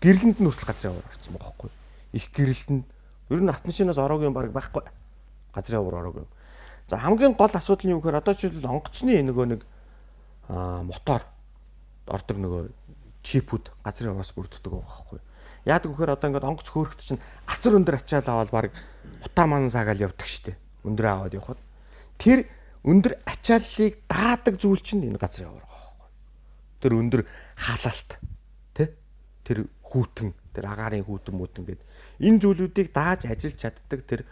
Гэрлэнд нь хүртэл газрын ховор орсон байгаа байхгүй юу? Их гэрэлтэнд ер нь автомашинаас ороогүй юм баг байхгүй. Газрын ховор ороогүй юм. За хамгийн гол асуудал нь юу гэхээр одоо жишээлбэл онгоцны нөгөө нэг мотор ордог нөгөө чипүүд газрын ховроос бүрддэг байгаа байхгүй юу? Яадаг вэхээр одоо ингээд онгоц хөөрөхт чинь асар өндөр ачаал аваад баг утаа манан саагаал явдаг штеп. Өндөр аваад явхад тэр өндөр ачааллыг даадаг зүйл чинь энэ газрын ховор байгаа байхгүй юу? Тэр өндөр халаалт тий? Тэр хүүтэн, тэр агаарын хүүтэн мүтэн гээд энэ зүйлүүдийг дааж ажиллаж чаддаг тэр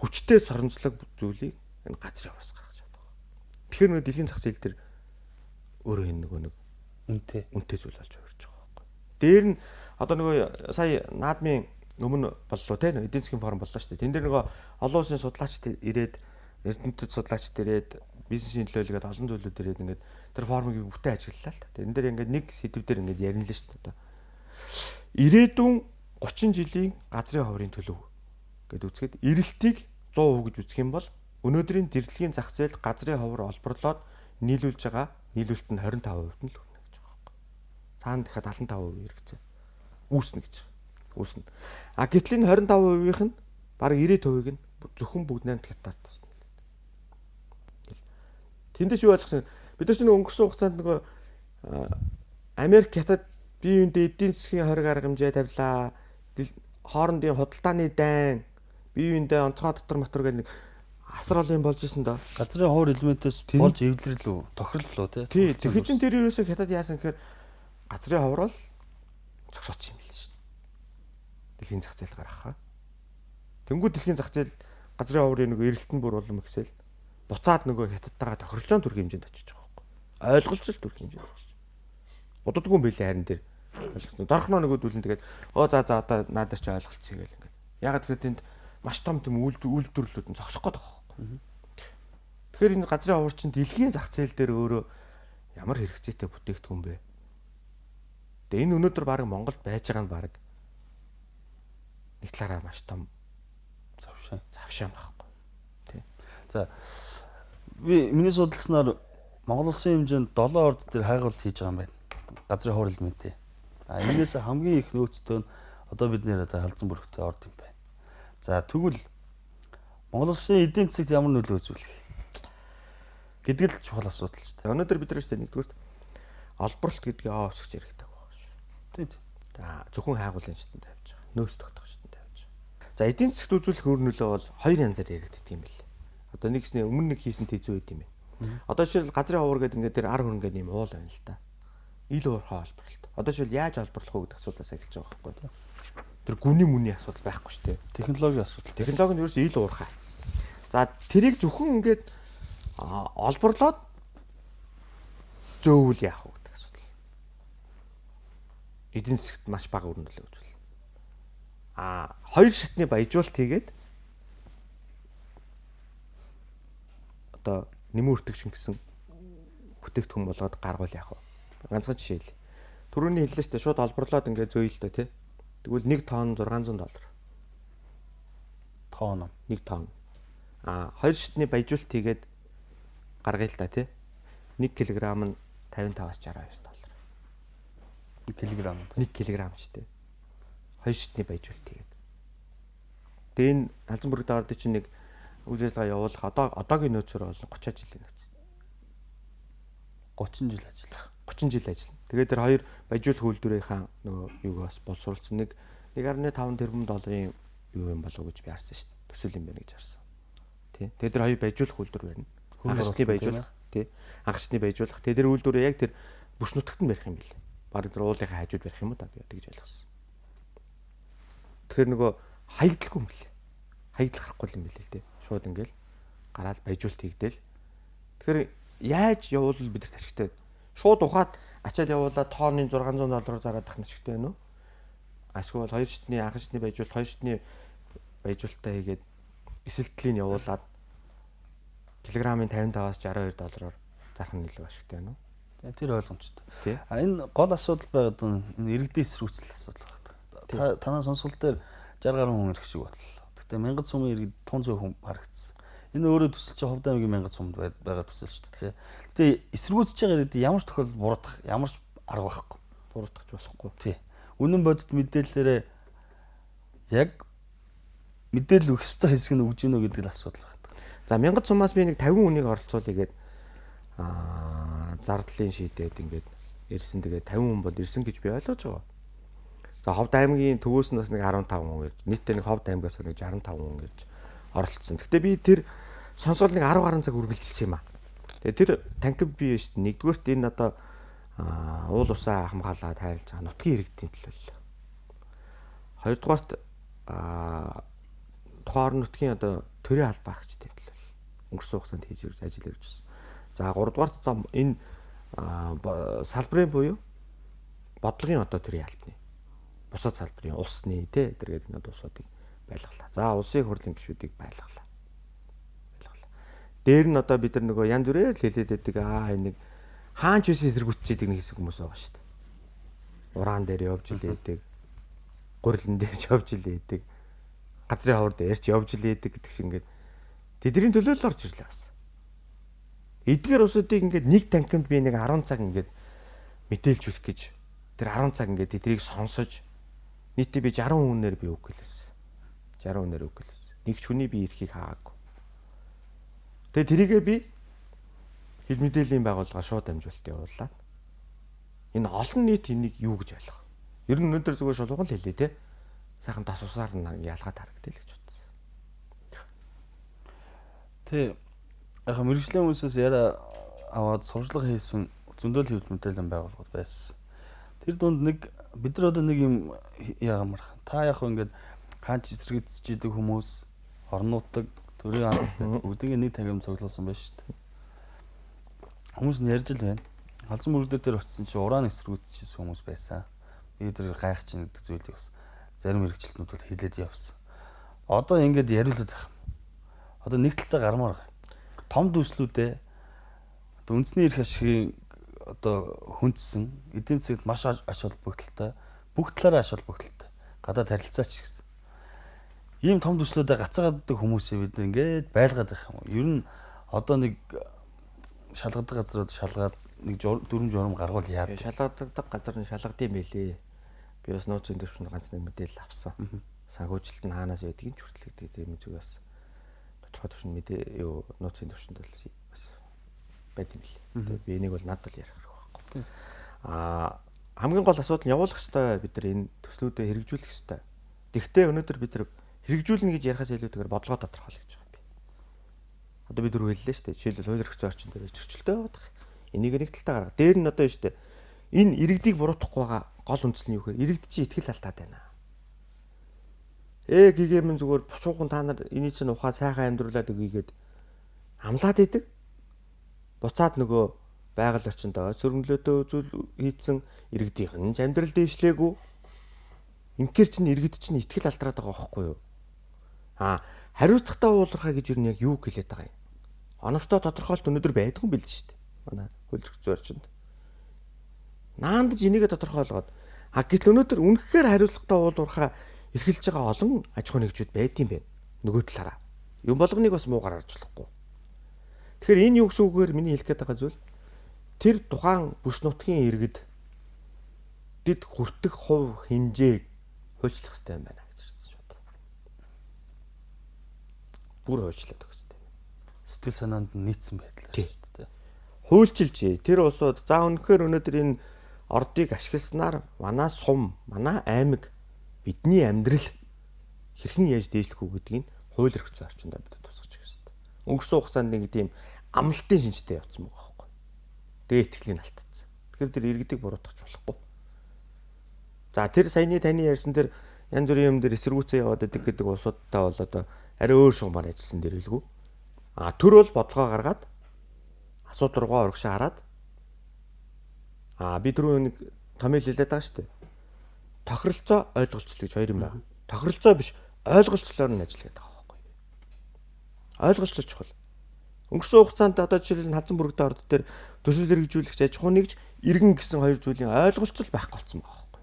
хүчтэй соронзлог зүйлийг энэ газрын ховроос гаргаж авдаг. Тэгэхээр нөгөө дэлхийн зах зээл дээр өөрөө энэ нөгөө нэг үнэтэй зүйл болж хувирч байгаа байхгүй. Дээр нь одоо нөгөө сая наадмын өмнө боллоо те эдийн засгийн форум боллоо шүү дээ. Тэн дээр нөгөө олон улсын судлаачид ирээд эрдэмтэд судлаачид ирээд бизнесийн төлөөлөд олон зүйлүүд ирээд ингээд тэр форумыг бүтэн ажиглалаа л та. Тэн дээр ингээд нэг сэдв дээр ингээд ярина л шүү дээ. Одоо ирээдүйн 30 жилийн газрын ховрын төлөв гэд үзэхэд эрэлтийг 100% гэж үзэх юм бол өнөөдрийн дэрлэгийн зах зээл газрын ховор олборлоод нийлүүлж байгаа нийлүүлэлт нь 25% нь л хүрнэ гэж байгаа байхгүй. Цаана дахиад 75% хэрэгцээ үүснэ гэж. Үүснэ. А гэтэл энэ 25%-ийнх нь бараг 90%-ийг нь зөвхөн бүгд 8 гектар тасна. Тэндээс юу ойлгосон? Бид нар чинь өнгөрсөн хугацаанд нөгөө Америк хятад бие биендээ эдийн засгийн хориг арга хэмжээ тавилаа. Хоорондын худалдааны дайн, бие биендээ онцгой дотор мотор гэх нэг асар олон юм болж исэн доо. Газрын ховор элементээс болж эвлэрлүү, тохирлоо тий. Тий, тэгэхээр чин тэр ерөөсөө хятад яасан гэхээр газрын ховор бол зогсооч юм билээ шүү дээ. Дэлхийн зах зээл гаргахаа. Тэнгүү дэлхийн зах зээл газрын ховорын нөгөө эрэлтэн бүр улам ихсэл буцаад нөгөө хятадтайгаа тохиролцоон төрөх хэмжээнд очиж байгаа байхгүй. Ойлголцол төрөх хэмжээнд очиж. Удадгүй юм билээ харин тэр. Дорхноо нөгөөдүүл нь тэгээд оо за за одоо наад дээр чи ойлголцъё гэл ингээд. Ягаад гэхээр тэнд маш том тийм үйлдвэрлэлүүд нь зогсох гээд байгаа байхгүй. Тэгэхээр энэ газрын ховор чинь дэлхийн зах зээл дээр өөрөө ямар хэрэгцээтэй бүтээгдэхүүн бэ? Тэгээ энэ өнөөдөр баг Монголд байж байгаа нь баг нэг талаараа маш том завшаан байхгүй. Тий. За би миний судалснаар Монгол улсын хэмжээнд 7 орд дээр хайгуулт хийж байгаа юм байна. Газрын ховор элементээ. А энээс хамгийн их нөөцтэй нь одоо бид нэр одоо Халзан бүрэгтэй орд юм байна. За тэгвэл Монгол улсын эдийн засагт ямар нөлөө үзүүлэх гэдэг л чухал асуудал шүү дээ. Өнөөдөр бид нар шүү дээ нэгдүгürt олборлолт гэдгийг аа өсгөж яригдаг байгаа шүү. Тийм. За зөвхөн хайгуулын шатанд тавьж байгаа. Нөөц тогтоох шатанд тавьж байгаа. За эдийн засагт үзүүлэх өр нөлөө бол хоёр янзаар яригддаг юм билээ. Одоо нэгсний өмнө нэг хийсэн тэзүү байд юм байна. Одоо жишээл газрын ховор гэдэг ингээд тэр ар хөрөнгө гэдэг юм уул байна л да. Ил уурхай олборлолт. Одоо жишээл яаж олборлох уу гэдэг асуудлаас эхэлж байгаа байхгүй. Тэр гүний мүний асуудал байхгүй шүү дээ. Технологийн асуудал. Технологи нь ерөөсөө ил уурхай. За тэрийг зөвхөн ингээд олборлоод зөөвөл яах вэ гэдэг асуудал. Эдийн засагт маш бага үр нөлөө үзүүлнэ. Хоёр шатны баяжуулалт хийгээд одоо нэмэн өртөг шингэсэн бүтээгдэхүүн болгоод гаргуул яах вэ? Ганцхан жишээ хэлье. Түрүүний хэллээ шүү дээ. Шууд олборлоод ингээд зөөе л дээ, тий. Тэгвэл 1 тонн $600. Тонн. 1 тонн. Хоёр шатны баяжуулалт хийгээд гаргая л да, тий. 1 кг нь 55-аас $62. 1 кг. 1 кг шүү дээ. Хоёр шатны баяжуулалт хийгээд. Тэгээ энэ Халзан бүрэг доор чинь нэг үйл ажиллагаа явуулах одоогийн нөөцөөр бол 30 жилийн нөөц. 30 жил ажиллах. 30 жил ажиллана. Тэгээд тэр хоёр баяжуулах үйлдвэрийнхаа нөгөө юуг бас боловсруулсан нэг 1.5 тэрбум долларын юу юм болов гэж би харсан шүү дээ. Төсөл юм байна гэж харсан. Тий. Тэгээд тэр хоёр баяжуулах үйлдвэр байна. Анхны баяжуулах, тий. Анхны баяжуулах. Тэгээд тэр үйлдвэрээ яг тэр бүс нутагт нь барих юм билээ. Бараг тэр уулынхаа хажууд барих юм уу да би тэгж ойлгосон. Тэгэхээр нөгөө хаягдлгүй юм билээ. Хаягдл гарахгүй юм билээ л дээ. Шууд ингээл гараал баяжуулалт хийгдэл. Тэгэхээр яаж явуул бидэрт ашигтай. Шууд ухаад ачаал явуулаад тонны $600 зараад ах нь ашигтай байна уу? Ашгүй бол хоёр шатны анхан шатны баяжуулалт, хоёр шатны баяжуулалтаа хийгээд эсэлтлийн явуулаад килограммын 55-аас $62 зарах нь илүү ашигтай байна уу? Тэр ойлгомжтой. Энэ гол асуудал байгаад энэ иргэдийн эсэргүүцэл асуудал байна. Танаа сонсгол дээр 60 гаруй хүн ирэх шиг бодлоо. Гэтэ 1000 сумын иргэд тун зөө хүн харагдсан. Энэ өөрөө төсөл чинь Ховд аймгийн 1000 сумд байгаа төсөл шүү дээ. Гэтэ эсэргүүцэж байгаа иргэд ямар ч тохиолдолд буруутгах ямар ч арга байхгүй. Буруутгах болохгүй. Тий. Үнэн бодит мэдээллээрээ яг мэдээлэл өгөх ёстой хэсэг нь өгж гинөө гэдэг л асуудал байна. За 1000 сумаас би нэг 50 хүнийг оролцуулъя гээд зардлын шийдээд ингээд ирсэн. Тэгээд 50 хүн бол ирсэн гэж би ойлгож байгаа. За Ховд аймгийн төвөөс нь бас нэг 15 хүн ирж, нийтдээ нэг Ховд аймгаас нэг 65 хүн ирж оролцсон. Гэхдээ би тэр сонсгол нэг 10 гаруй цаг үргэлжилсэн юм аа. Тэгээд тэр танхим бий шүү дээ. Нэгдүгээрт энэ одоо уул усаа хамгаалаад хайрлаж байгаа нутгийн иргэдийн төлөөлөл. Хоёрдугаарт тухайн орон нутгийн одоо төрийн албаа агчдын төлөөлөл. Өнгөрсөн хугацаанд хийж ажил ирж байсан. За гуравдугаарт одоо энэ салбарын буюу бодлогын одоо төрийн албаны бусад салбарын усны тэ тэргээд энэ усуудыг байлгалаа. За улсын хурлын гишүүдийг байлгалаа. Дээр нь одоо бид нар нөгөө янз бүрээр л хэлээд байдаг. Энэ нэг хаан ч байсан эсэргүүцчихэд нэг хэсэг хүмүүс байгаа шүү дээ. Ураан дээр явж илээдэг. Гурилан дээр ч явж илээдэг. Газрын ховор дээр ч явж илээдэг гэдэг шиг ингээд тэдний төлөөлөл орж ирлээ бас. Эдгээр усуудыг ингээд нэг танхимд би нэг 10 цаг ингээд мэдээлжүүлэх гэж тэр 10 цаг ингээд тэднийг сонсож нийтдээ би 60 хүнээр би үг гэлсэн. 60 хүнээр үг гэлсэн. Нэг ч хүний би эрхийг хаагааг. Тэгээ тэрийгээ би хил мэдээллийн байгууллага шууд дамжуулалт явууллаа. Энэ олон нийт энийг юу гэж ойлгох? Ер нь өнөөдөр зүгээр шулуухан л хэлээ те. Сайхан тас усаар нь ялгаад харагдъя л гэж бодсон. Тэ яг мэргэжлийн хүмүүсээс яриа аваад сурчлага хийсэн зөндөл хэвлэл мэдээллийн байгууллагууд байсан. Тэр дунд нэг бид нар одоо нэг юм яамар та яг ингээд хаанч эсэргүүцэж идэг хүмүүс орон нутаг төрийн алба бүгдийг нэг танхим цуглуулсан байж шүү дээ. Хүмүүс нь ярьж л байна. Халзан бүрдээ дээр очисон чи уран эсэргүүцчихсэн хүмүүс байсан. Би тэр гайхаж чинь гэдэг зүйлийг бас зарим хэрэгжилтнүүд бол хэлээд явсан. Одоо ингээд яриулаад байх юм. Одоо нэг талтай гармаар байгаа. Том дүүслүүдээ одоо үндэсний эрх ашигын одоо хүндсэн эдийн засагт маш ач холбогдолтой, бүх талаараа ач холбогдолтой. Гадаад харилцаач гэсэн. Ийм том төслүүдээ гацаагааддаг хүмүүсээ бид ингээд байлгаад байх юм. Ер нь одоо нэг шалгадаг газрууд шалгаад нэг дүрм журам гаргуул яад. Шалгадаг газар нь шалгад юм билээ. Би бас нууцын төвшөнд ганц нэг мэдээлэл авсан. Санхүүжилт нь хаанаас байдгийг ч хүртэл гэдэг тийм зүг бас тодорхой төвшөнд мэдээ юу нууцын төвшөнд бол бас байд юм билээ. Би энийг бол над бол ярих хэрэг байхгүй. Хамгийн гол асуудал нь явуулах ёстой, бид нар энэ төслүүдээ хэрэгжүүлэх ёстой. Тэгвэл өнөөдөр бид нар хэрэгжүүлнэ гэж ярихаас илүүтэйгээр бодлогоо тодорхойлох гэж байгаа юм би. Одоо би дөрөв хэллээ шүү дээ. Жишээлбэл хууль эрх зүйн орчин дээр зөрчилтэй байгаад байгаа. Энийг нэг талдаа гарга. Дээр нь одоо шүү дээ. Энэ иргэдийг буруутгахгүй байгаа гол үндсэл нь юу гэхээр иргэд чинь итгэл алдаад байна. Гэгээмэн зүгээр бушуухан та нар эний чинь ухаа сайхан амьдруулад өгье гэд амлаад идэг. Буцаад нөгөө байгаль орчинд сөргөлөөтэй үзүүл хийцэн иргэдийнх нь амьдрал дээшлээгүй. Инхээр чинь иргэд чинь итгэл алдраад байгаа байхгүй юу? Хариуцлагатай уулуурхай гэж юу нь яг юу хэлээд байгаа юм? Оновчтой тодорхойлт өнөөдөр байдгүй юм билээ шүү дээ. Манай хууль эрх зүйн орчинд. Наандаж энийгээ тодорхойлгоод гэтэл өнөөдөр үнэхээр хариуцлагатай уулуурхай эрхэлж байгаа олон аж ахуйн нэгжүүд байдсан байх. Нөгөө талаараа. Юм болгоныг бас муугаар харж болохгүй. Тэгэхээр энэ юу гэсэн үгээр миний хэлэх гээд байгаа зүйл тэр тухайн бүс нутгийн иргэд дэд хүртэх хувь хэмжээг хуульчлах хэрэгтэй юм байна гэж хэлсэн шүү дээ. Бүр хуульчлаад өгөх хэрэгтэй. Сэтгэл санаанд нийцсэн байдлаар шүү дээ. Хуульчилж тэр улсууд за үнэхээр өнөөдөр энэ ордыг ашигласнаар манай сум, манай аймаг, бидний амьдрал хэрхэн яаж дээшлэх үү гэдгийг хууль эрх зүйн орчиндөө бид тусгаж өгөх хэрэгтэй. Өнгөрсөн хугацаанд нэг тийм амлалтын шинжтэй явцсан байгаа байхгүй. Тэгээ итгэлийг алдсан. Тэгэхээр тэр иргэдийг буруутгах болохгүй. За тэр саяны таны ярьсан тэр янз бүрийн юм дээр эсэргүүцээ яваад байдаг гэдэг улсуудтай бол одоо арай өөр шугамар ажилласан дээр хэлгүй. Төр бол бодлогоо гаргаад асуудал руугаа урагшаа хараад би түрүү нэг томьёол хэлээд байгаа шүү дээ. Тохиролцоо ойлголцол гэж хоёр юм байна. Тохиролцоо биш, ойлголцлоор нь ажиллах гэдэг байгаа байхгүй. Ойлголцол чухал. Өнгөрсөн хугацаанд одоо жишээлбэл Халзан бүрэгдээ орд дээр төсөл хэрэгжүүлэгч аж ахуйн нэгж иргэн гэсэн хоёр зүйлийн ойлголцол байхгүй болсон байгаа байхгүй.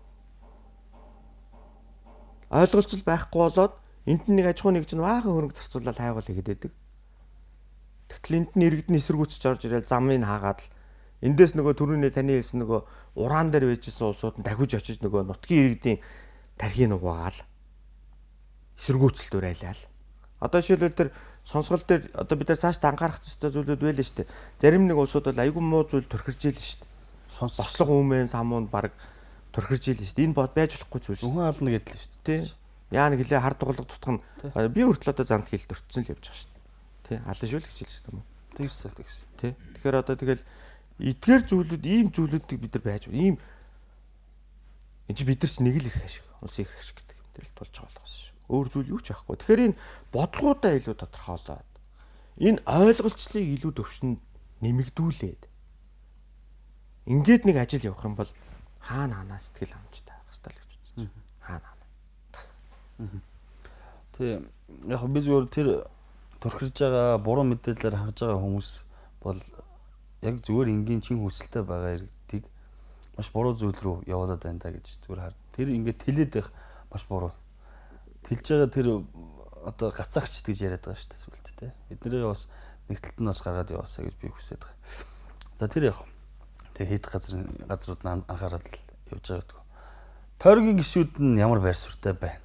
Ойлголцол байхгүй болоод энд нь нэг аж ахуйн нэгж нь баахан хөрөнгө зарцуулаад хайгуул хийгээд байдаг. Тэгтэл энд нь иргэд нь эсэргүүцэж орж ирэл замыг хаагаад л эндээс нөгөө түрүүний таны хэлсэн нөгөө ураан дээр байжсэн улсууд нь дахиж очиж нөгөө нутгийн иргэдийн тархийг угаагаал эсэргүүцэлд уриалал. Одоо жишээлбэл тэр сонсгол дээр одоо бид нар цааш анхаарах ёстой зүйлүүд байлаа шүү дээ. Зарим нэг улсууд бол айгүй муу зүйл төрхирж ийлээ шүү дээ. Бослого үүмэн самуунд баг төрхирж ийлээ шүү дээ. Энэ бод байж болохгүй зүйл шүү дээ. Үнэн ална гэдэл шүү дээ. Тий. Яа нэг хилээ хар дугалга тутах нь би хүртэл одоо занал хэл дөртсөн л явж байгаа шүү дээ. Тий. Алан шүү л гэж хэлсэн юм уу? Тэгсэн тэгсэн. Тий. Тэгэхээр одоо тэгэл эдгээр зүйлүүд ийм зүйлүүдийг бид нар байж ийм энэ чи бид нар ч нэг л эрх ашиг улсын эрх ашиг гэдэг юм дээр л тулж байгаа болохоос шүү. Өөр зүйл юу ч байхгүй. Тэгэхээр энэ бодлогоудаа илүү тодорхойлоод энэ ойлголцлыг илүү төвшөнд нэмэгдүүлээд ингээд нэг ажил явах юм бол хаана хаанаа сэтгэл хангамжтай байх хэрэгтэй л гэж үзсэн. Хаана хаана. Тий. Яг би зүгээр тэр төрхирж байгаа буруу мэдээлэлээр хангаж байгаа хүмүүс бол яг зүгээр энгийн чин хүсэлтэй байгаа иргэдийг маш буруу зүйл рүү явуулаад байна да гэж зүгээр хар. Тэр ингээд тэлээд байх маш буруу. Тэлж байгаа тэр одоо гацаагч гэж яриад байгаа шүү дээ сүлд тэ. Эднэрийг бас нэг талд нь бас гаргаад яваасаа гэж би хүсэж байгаа. За тэр яг тэг хэд газрууд нь анхаарал явж байгаа гэдэг. Тойргийн гишүүд нь ямар байр суурьтай байна?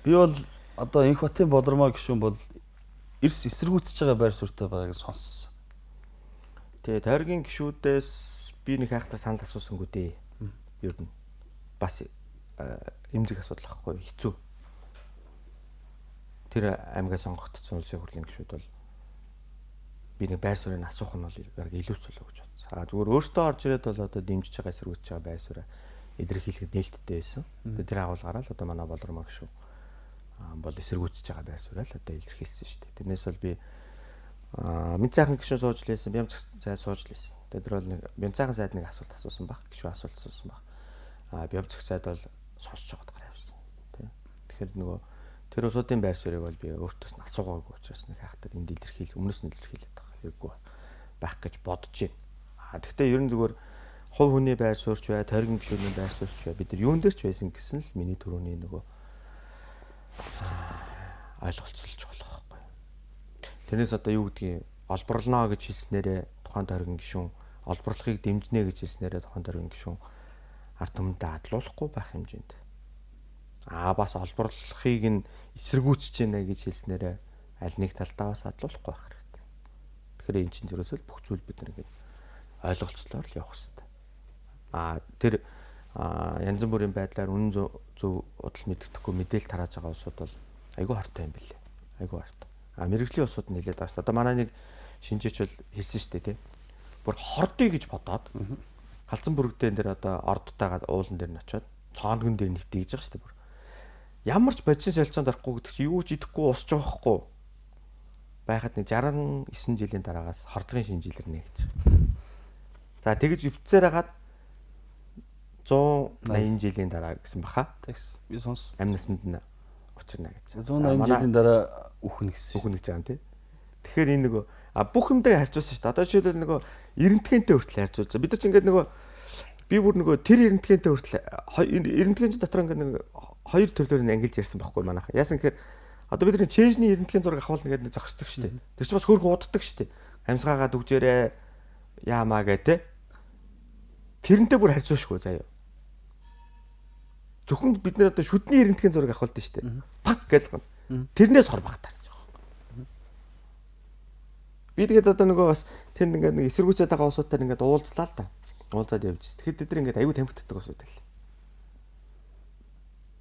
Би бол одоо Инх Батын Болормоо гишүүн бол эрс эсэргүүцэж байгаа байр суурьтай байгааг сонссон. Тэгээ тойргийн гишүүдээс би нэг хайхтаа санал асуусангүй дээ. Ер нь бас эмзэг асуудал ахгүй хэцүү. Тэр аймгаа сонгогдсон улсын хурлын гишүүд бол би нэг байр суурийг асуух нь бол яг илүү зүйл гэж бодсон. А зүгээр өөртөө орж ирээд бол одоо дэмжиж байгаа эсэргүүцэж байгаа байр сууриа илэрхийлэхэд нээлттэй байсан. Тэгээ тэр агуулгаараа л одоо манай Болормоо гишүүн бол эсэргүүцэж байгаа байр сууриа л одоо илэрхийлсэн шүү дээ. Тэрнээс бол би Мэн сайхан гишүүн сууж лээсэн, Бямц сайд сууж лээсэн. Тэгээд тэр бол нэг Бямц сайхан сайд нэг асуулт асуусан баг, гишүүн асуулт асуусан баг. Бямц сайд бол сонсож байгаад гараа явсан. Тэ. Тэгэхээр нөгөө тэр улсуудын байр суурийг бол би өөртөөс нь асуугаагүй учраас нэг хайхтар энд илэрхийл, өмнөөс нь илэрхийлээд байгаа хэрэггүй байх гэж бодож байна. Тэгвэл ер нь зүгээр хувь хүний байр суурьч бай, тойргийн гишүүний байр суурьч бай. Бид нар юун дээр ч байсан гэсэн л миний түрүүний нөгөө ойлголцолж болох байхгүй. Тэрнээс одоо юу гэдгийг олборлоно гэж хэлснээрээ тухайн тойргийн гишүүн олборлохыг дэмжинэ гэж хэлснээрээ тухайн тойргийн гишүүн ард түмэндээ адлуулахгүй байх хэмжээнд. Бас олборлохыг нь эсэргүүцэж байна гэж хэлснээрээ аль нэг талдаа бас адлуулахгүй байх хэрэгтэй. Тэгэхээр энэ чинь ерөөсөө бүх зүйл бид нар ингэж ойлголцлоор л явах хэрэгтэй. Тэр янз бүрийн байдлаар үнэн зөв удал мэддэхгүй мэдээлэл тарааж байгаа улсууд бол айгүй хортой юм билээ. Айгүй хортой. Мэргэжлийн улсууд нь хэлээд байгаа шүү. Одоо манай нэг шинжээч бол хэлсэн шүү дээ, тий. Бүр хордъё гэж бодоод Халзан бүрэгдэн дээр одоо ордтойгоо уулан дээр нь очиод цооногон дээр нэвтээ гэж байгаа шүү дээ бүр. Ямар ч бодисын солилцоонд орохгүй гэдэг чи юу ч идэхгүй усч жоохгүй байхад нэг 69 жилийн дараагаас хордгын шинэ жил ирнэ гэж. За тэгж өвцээр хагаад 180 жилийн дараа гэсэн баха. Тэгс. Би сонс. Амь насанд нь учирна гэж. 180 жилийн дараа үхнэ гэсэн. Үхнэ гэж байгаа юм тий. Тэгэхээр энэ нөгөө бүх юмдаа харьцуулсан шүү дээ. Одоо жишээлбэл нөгөө эрентгэнтэй хүртэл харьцуулсан. Бид нар ч ингээд нөгөө би бүр нөгөө тэр эрентгэнтэй хүртэл эрентген дотор ингээд нэг хоёр төрлөөр нь ангилж ярьсан байхгүй манайха. Яасан гэхээр одоо бид нар чэйжний эрентген зураг авахвал ингээд нэг зогсдог шүү дээ. Тэр чинь бас хөөрхөн уддаг шүү дээ. Амьсгаагаад үгжээрээ яамаа гэ тэ. Тэрнтэй бүр харьцуулшгүй заяа. Зөвхөн бид нар одоо шүдний эрентген зураг авахвал дээ шүү дээ. Пак гэл. Тэрнээс хор багтаа гэж байгаа юм. Би тэгээд одоо нөгөө бас тэнд ингээд нэг эсэргүүцээд байгаа улсуудаар ингээд уулзлаа л да. Уулзаад явж. Тэгэхэд тэд нар ингээд аюу тамхитдаг улсууд байл.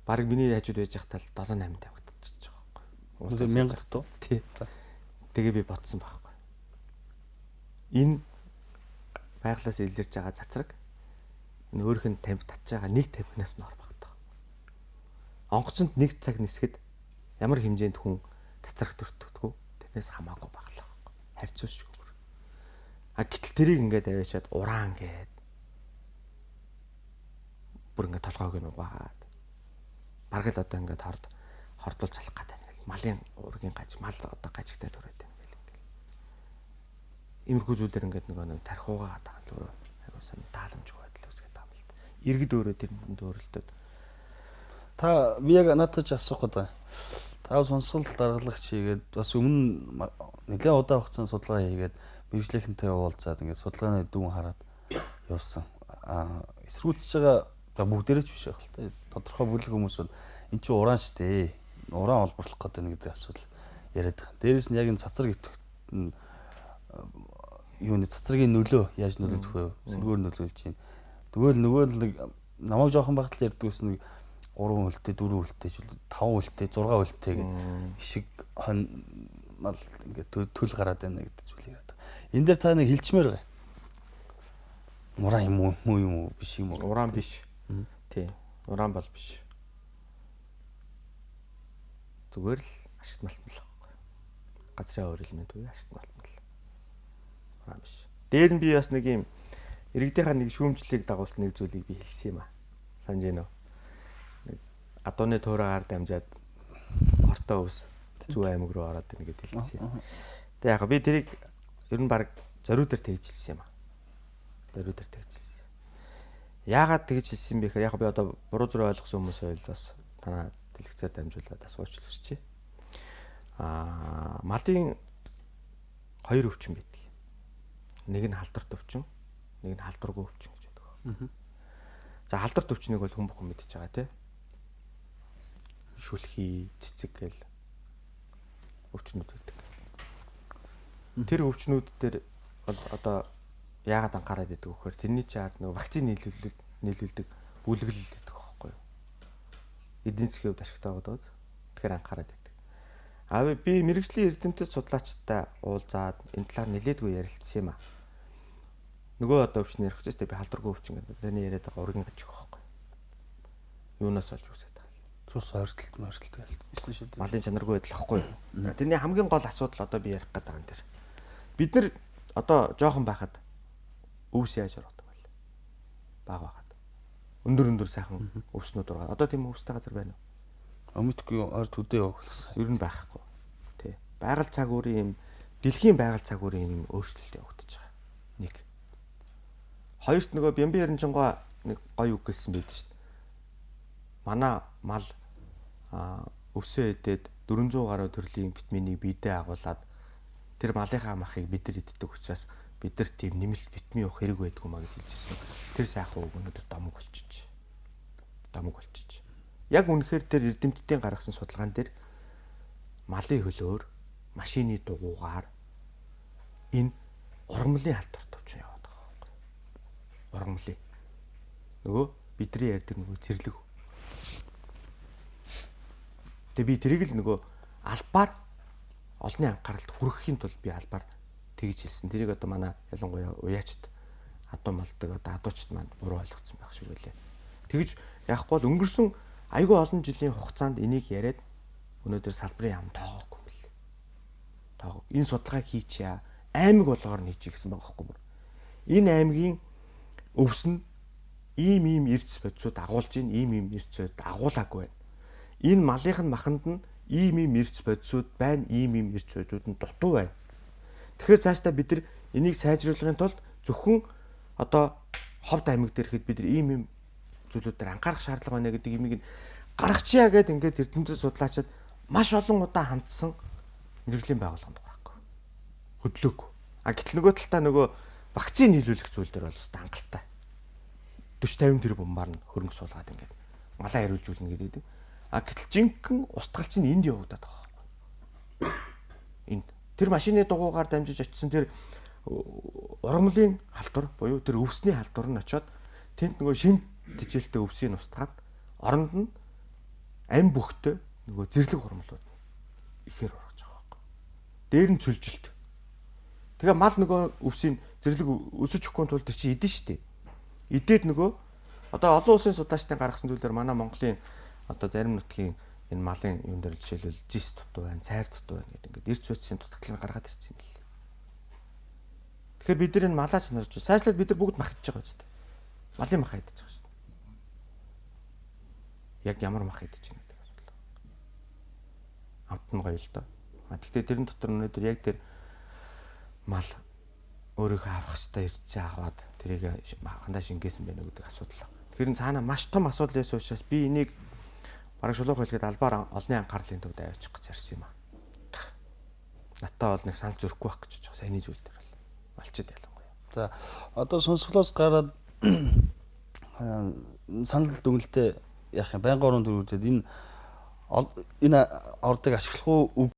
Бараг миний хажууд байж байхдаа л 7 8 тамхитчихж байгаа байхгүй. 1000 дуу. Тий. Тэгээ би бодсон байхгүй. Энэ байглаас илэрж байгаа цацраг энэ өөрийнх нь тамхи татж байгаа нэг тамхинаас нь орбогдох. Онгоцонд нэг цаг нисгэд ямар хэмжээнд хүн цацраг төртөгдгөө тэрнээс хамаагүй баглаа байхгүй. Харьцуулшгүй бүр. А гэтэл тэрийг ингээд аваачаад ураан гээд бүр ингээд толгойг нь угаагаад бараг л одоо ингээд хордуулж алах гэдэг юм. Малын ургийн гаж мал одоо гажигтай төрөөд юм гэл ингээд. Иймэрхүү зүйлээр ингээд нөгөө нэг тархиугаа байгаа л өөрөө айгуу сайн тааламжгүй байдал үүсгээд байгаа юм л та. Иргэд өөрөө тэрэнд өөрөлдөд. Та би яг надад ч асуух гэдэг. Та сонсгол даргалагч хийгээд бас өмнө нэлээд удаан хугацаанд судалгаа хийгээд мэргэжлийнхэнтэй уулзаад ингээд судалгааны дүн хараад явсан. Аа эсэргүүцэж байгаа бүгдээрээ ч биш байх л та. Тодорхой бүлэг хүмүүс бол эн чинь уран шүү дээ. Уран олборлох гэдэг нэг асуудал яриад байгаа. Дээрээс нь яг энэ цацраг итгэх нь юуны цацрагийн нөлөө яаж нөлөөлөх вэ? Сэргээр нөлөөлж чинь. Тэгвэл нөгөө л нэг намайг жоохон багт л ярьдаг ус нэг 3 хөлтэй, 4 хөлтэй, 5 хөлтэй, 6 хөлтэй гэх ишиг хон мал ингээд төл гараад байна гэдэг зүйл яриад байгаа. Энэ дээр та нэг хэлчмээр байгаа. Уран юм уу, муу юм уу, биш юм уу? Уран биш. Тий. Уран бол биш. Зүгээр л ашигт малтмал байхгүй. Газрын өөр элемент үе ашигт малтмал. Уран биш. Дээр нь би бас нэг юм иргэдийнхаа нэг шүүмжлэлийг дагуулсан нэг зүйлийг би хэлсэн юм аа. Санаж байна уу? Нэг адууны туураагаар дамжаад хортой өвс зүү аймаг руу ороод ирнэ гэдээ хэлсэн юм. Тэгээ яг би тэрийг ер нь баг зориу дээр тэгж хэлсэн юм аа. Зориу дээр тэгж хэлсэн. Яагаад тэгж хэлсэн бэ гэхээр яг би одоо буруу зүрх ойлгосон хүмүүс байвал бас танаа дэлгэцээр дамжуулаад бас уучлаарай. Аа малын хоёр өвчин байдаг. Нэг нь халдварт өвчин, нэг нь халдваргүй өвчин гэж байдаг. За халдварт өвчнийг бол хүн бүхэн мэдж байгаа тий. Шүлхий, цэцэг гэл өвчнүүд байдаг. Тэр өвчнүүд дээр бол одоо яагаад анхаарал байдаг вэ гэхээр тэрний чинь ард нөгөө вакцин нийлүүлдэг бүлэглэл гэдэг байхгүй юу? Эдийн засгийн хувьд ашигтай байгаа даа. Тэгэхээр анхаарал байдаг. А би мэрэгжлийн эрдэмтэд судлаачтай уулзаад энэ талаар нэлээдгүй ярилцсан юм а. Нөгөө одоо өвчин ярих гэж би халдваргүй өвчин гэдэг. Таны яриад байгаа ургийн гаж байхгүй юу? Юунаас олж үүсээд байгаа юм? Цус ойртолт морилт гээл. Эсэн шүү дээ. Малын чанаргүй байдал ахгүй юу? Тэрний хамгийн гол асуудал одоо би ярих гэдэг юм дээр. Бид нар одоо жоохон байхад өвс яаж ордог вэ? Баг байхад. Өндөр сайхан өвснүүд ургаад. Одоо тийм өвстэй газар байна уу? Өмтгүй ойр төдөө явах болсон. Ер нь байхгүй. Тий. Байгаль цаг үеийн юм дэлхийн байгаль цаг үеийн юм өөрчлөлт явагдаж байгаа. Нэг. Хоёрт нөгөө Бямби Яринжингоо нэг гоё үг хэлсэн байдаг шүү дээ. Манай мал өвсөө эдээд 400 гаруй төрлийн витаминыг биедээ агуулад тэр малынхаа махыг бид нар иддэг учраас бид нар тийм нэмэлт витамин уух хэрэг байдгүй маа гэж хэлж ирсэн. Тэр сайхан үг өнөөдөр домог болчих. Домог болчих. Яг үнэхээр тэр эрдэмтдийн гаргасан судалгаан дээр малын хөлөөр машины дугуугаар энэ ургамлын халдвар төвчин яваад байгаа байхгүй. Ургамлын. Нөгөө бидний ярьдаг нөгөө зэрлэг. Тэгээ би тэрийг л нөгөө албаар олонний анхааралд хүрэхийн тулд би албаар тэгж хэлсэн. Тэрийг одоо манай ялангуяа уяачд адуу малдаг одоо адуучд маань буруу ойлгоцсон байх шиг байлээ. Тэгж яахгүй бол өнгөрсөн Айгүй олон жилийн хугацаанд энийг яриад өнөөдөр салбарын яам тоогоогүй юм бэл. Тоогоо. Энэ судалгааг хийчихье. Аймаг болгоор нь хийчих гэсэн байгаа байхгүй юу? Энэ аймгийн өвс нь ийм ийм эрдэс бодисууд агуулж ийн, ийм ийм эрдэс бодис агуулаагүй байна. Энэ малынх нь маханд нь ийм ийм эрдэс бодисууд байна, ийм ийм эрдэс бодисууд нь дутуу байна. Тэгэхээр цаашдаа бид нар энийг сайжруулахын тулд зөвхөн одоо Ховд аймаг дээр ихэд бид нар ийм ийм зүйлүүд дээр анхаарах шаардлага байна гэдэг юмыг гаргачихъя гэд ингээд эрдэмтэд судлаачид маш олон удаа хандсан мэргэжлийн байгууллаганд гарахгүй. Хөдлөөгүй. А гэтэл нөгөө талдаа нөгөө вакцины нийлүүлэх зүйл дээр бол өстой хангалттай. 40 50 тэрбумаар нь хөрөнгө суулгаад ингээд малаа хариулжуулна гэдэг. А гэтэл жинхэнэ устгал чинь энд явагдаад байгаа байхгүй. Энд тэр машины дугуйгаар дамжиж очисон тэр ургамлын халдвар буюу тэр өвсний халдвар нь очиод тэнд нөгөө шин тэжээлтэй өвсийг устгаад оронд нь ам бүхтэй нөгөө зэрлэг ургамлууд ихээр ургаж байгаа байхгүй. Дээр нь цөлжилт. Тэгээ мал нөгөө өвсийг зэрлэг өсөж өгөхгүй тул тэр чинь идэн штэ. Идээд нөгөө одоо олон улсын судлаачдын гаргасан зүйлээр манай Монголын одоо зарим нутгийн энэ малын юун дээр жишээлбэл жис дутуу байна, цайр дутуу байна гэдэг ингээд эрц бодисын дутагдлыг гаргаад ирсэн юм л. Тэгэхээр бид нар энэ малаа чанарч сайжлаад бид нар бүгд мах идэж байгаа үстэй. Малын мах идэж байгаа шүү дээ. Яг ямар мах идэж байгаа гэдэг асуудал. Амт нь гоё л доо. А тэгтээ тэрэн дотор өнөөдөр яг тэр мал өөрийнхөө авах ёстой эрдсээ аваад тэрийг хандаа шингээсэн байна уу гэдэг асуудал. Тэгэхээр цаана маш том асуудал байсан учраас би энийг бараг шулуух хэлгээд албаар олонний анхаарлын төвд аваачих гэж ярьсан юм аа. Надтай бол нэг санал зөрөхгүй байх гэж байгаа. Саяны зүйл дээр бол малчид ялангуяа. За одоо сонсголоос гараад санал дүгнэлтээ яах юм байнгын орон дөрүүдэд энэ ордыг ашиглах уу?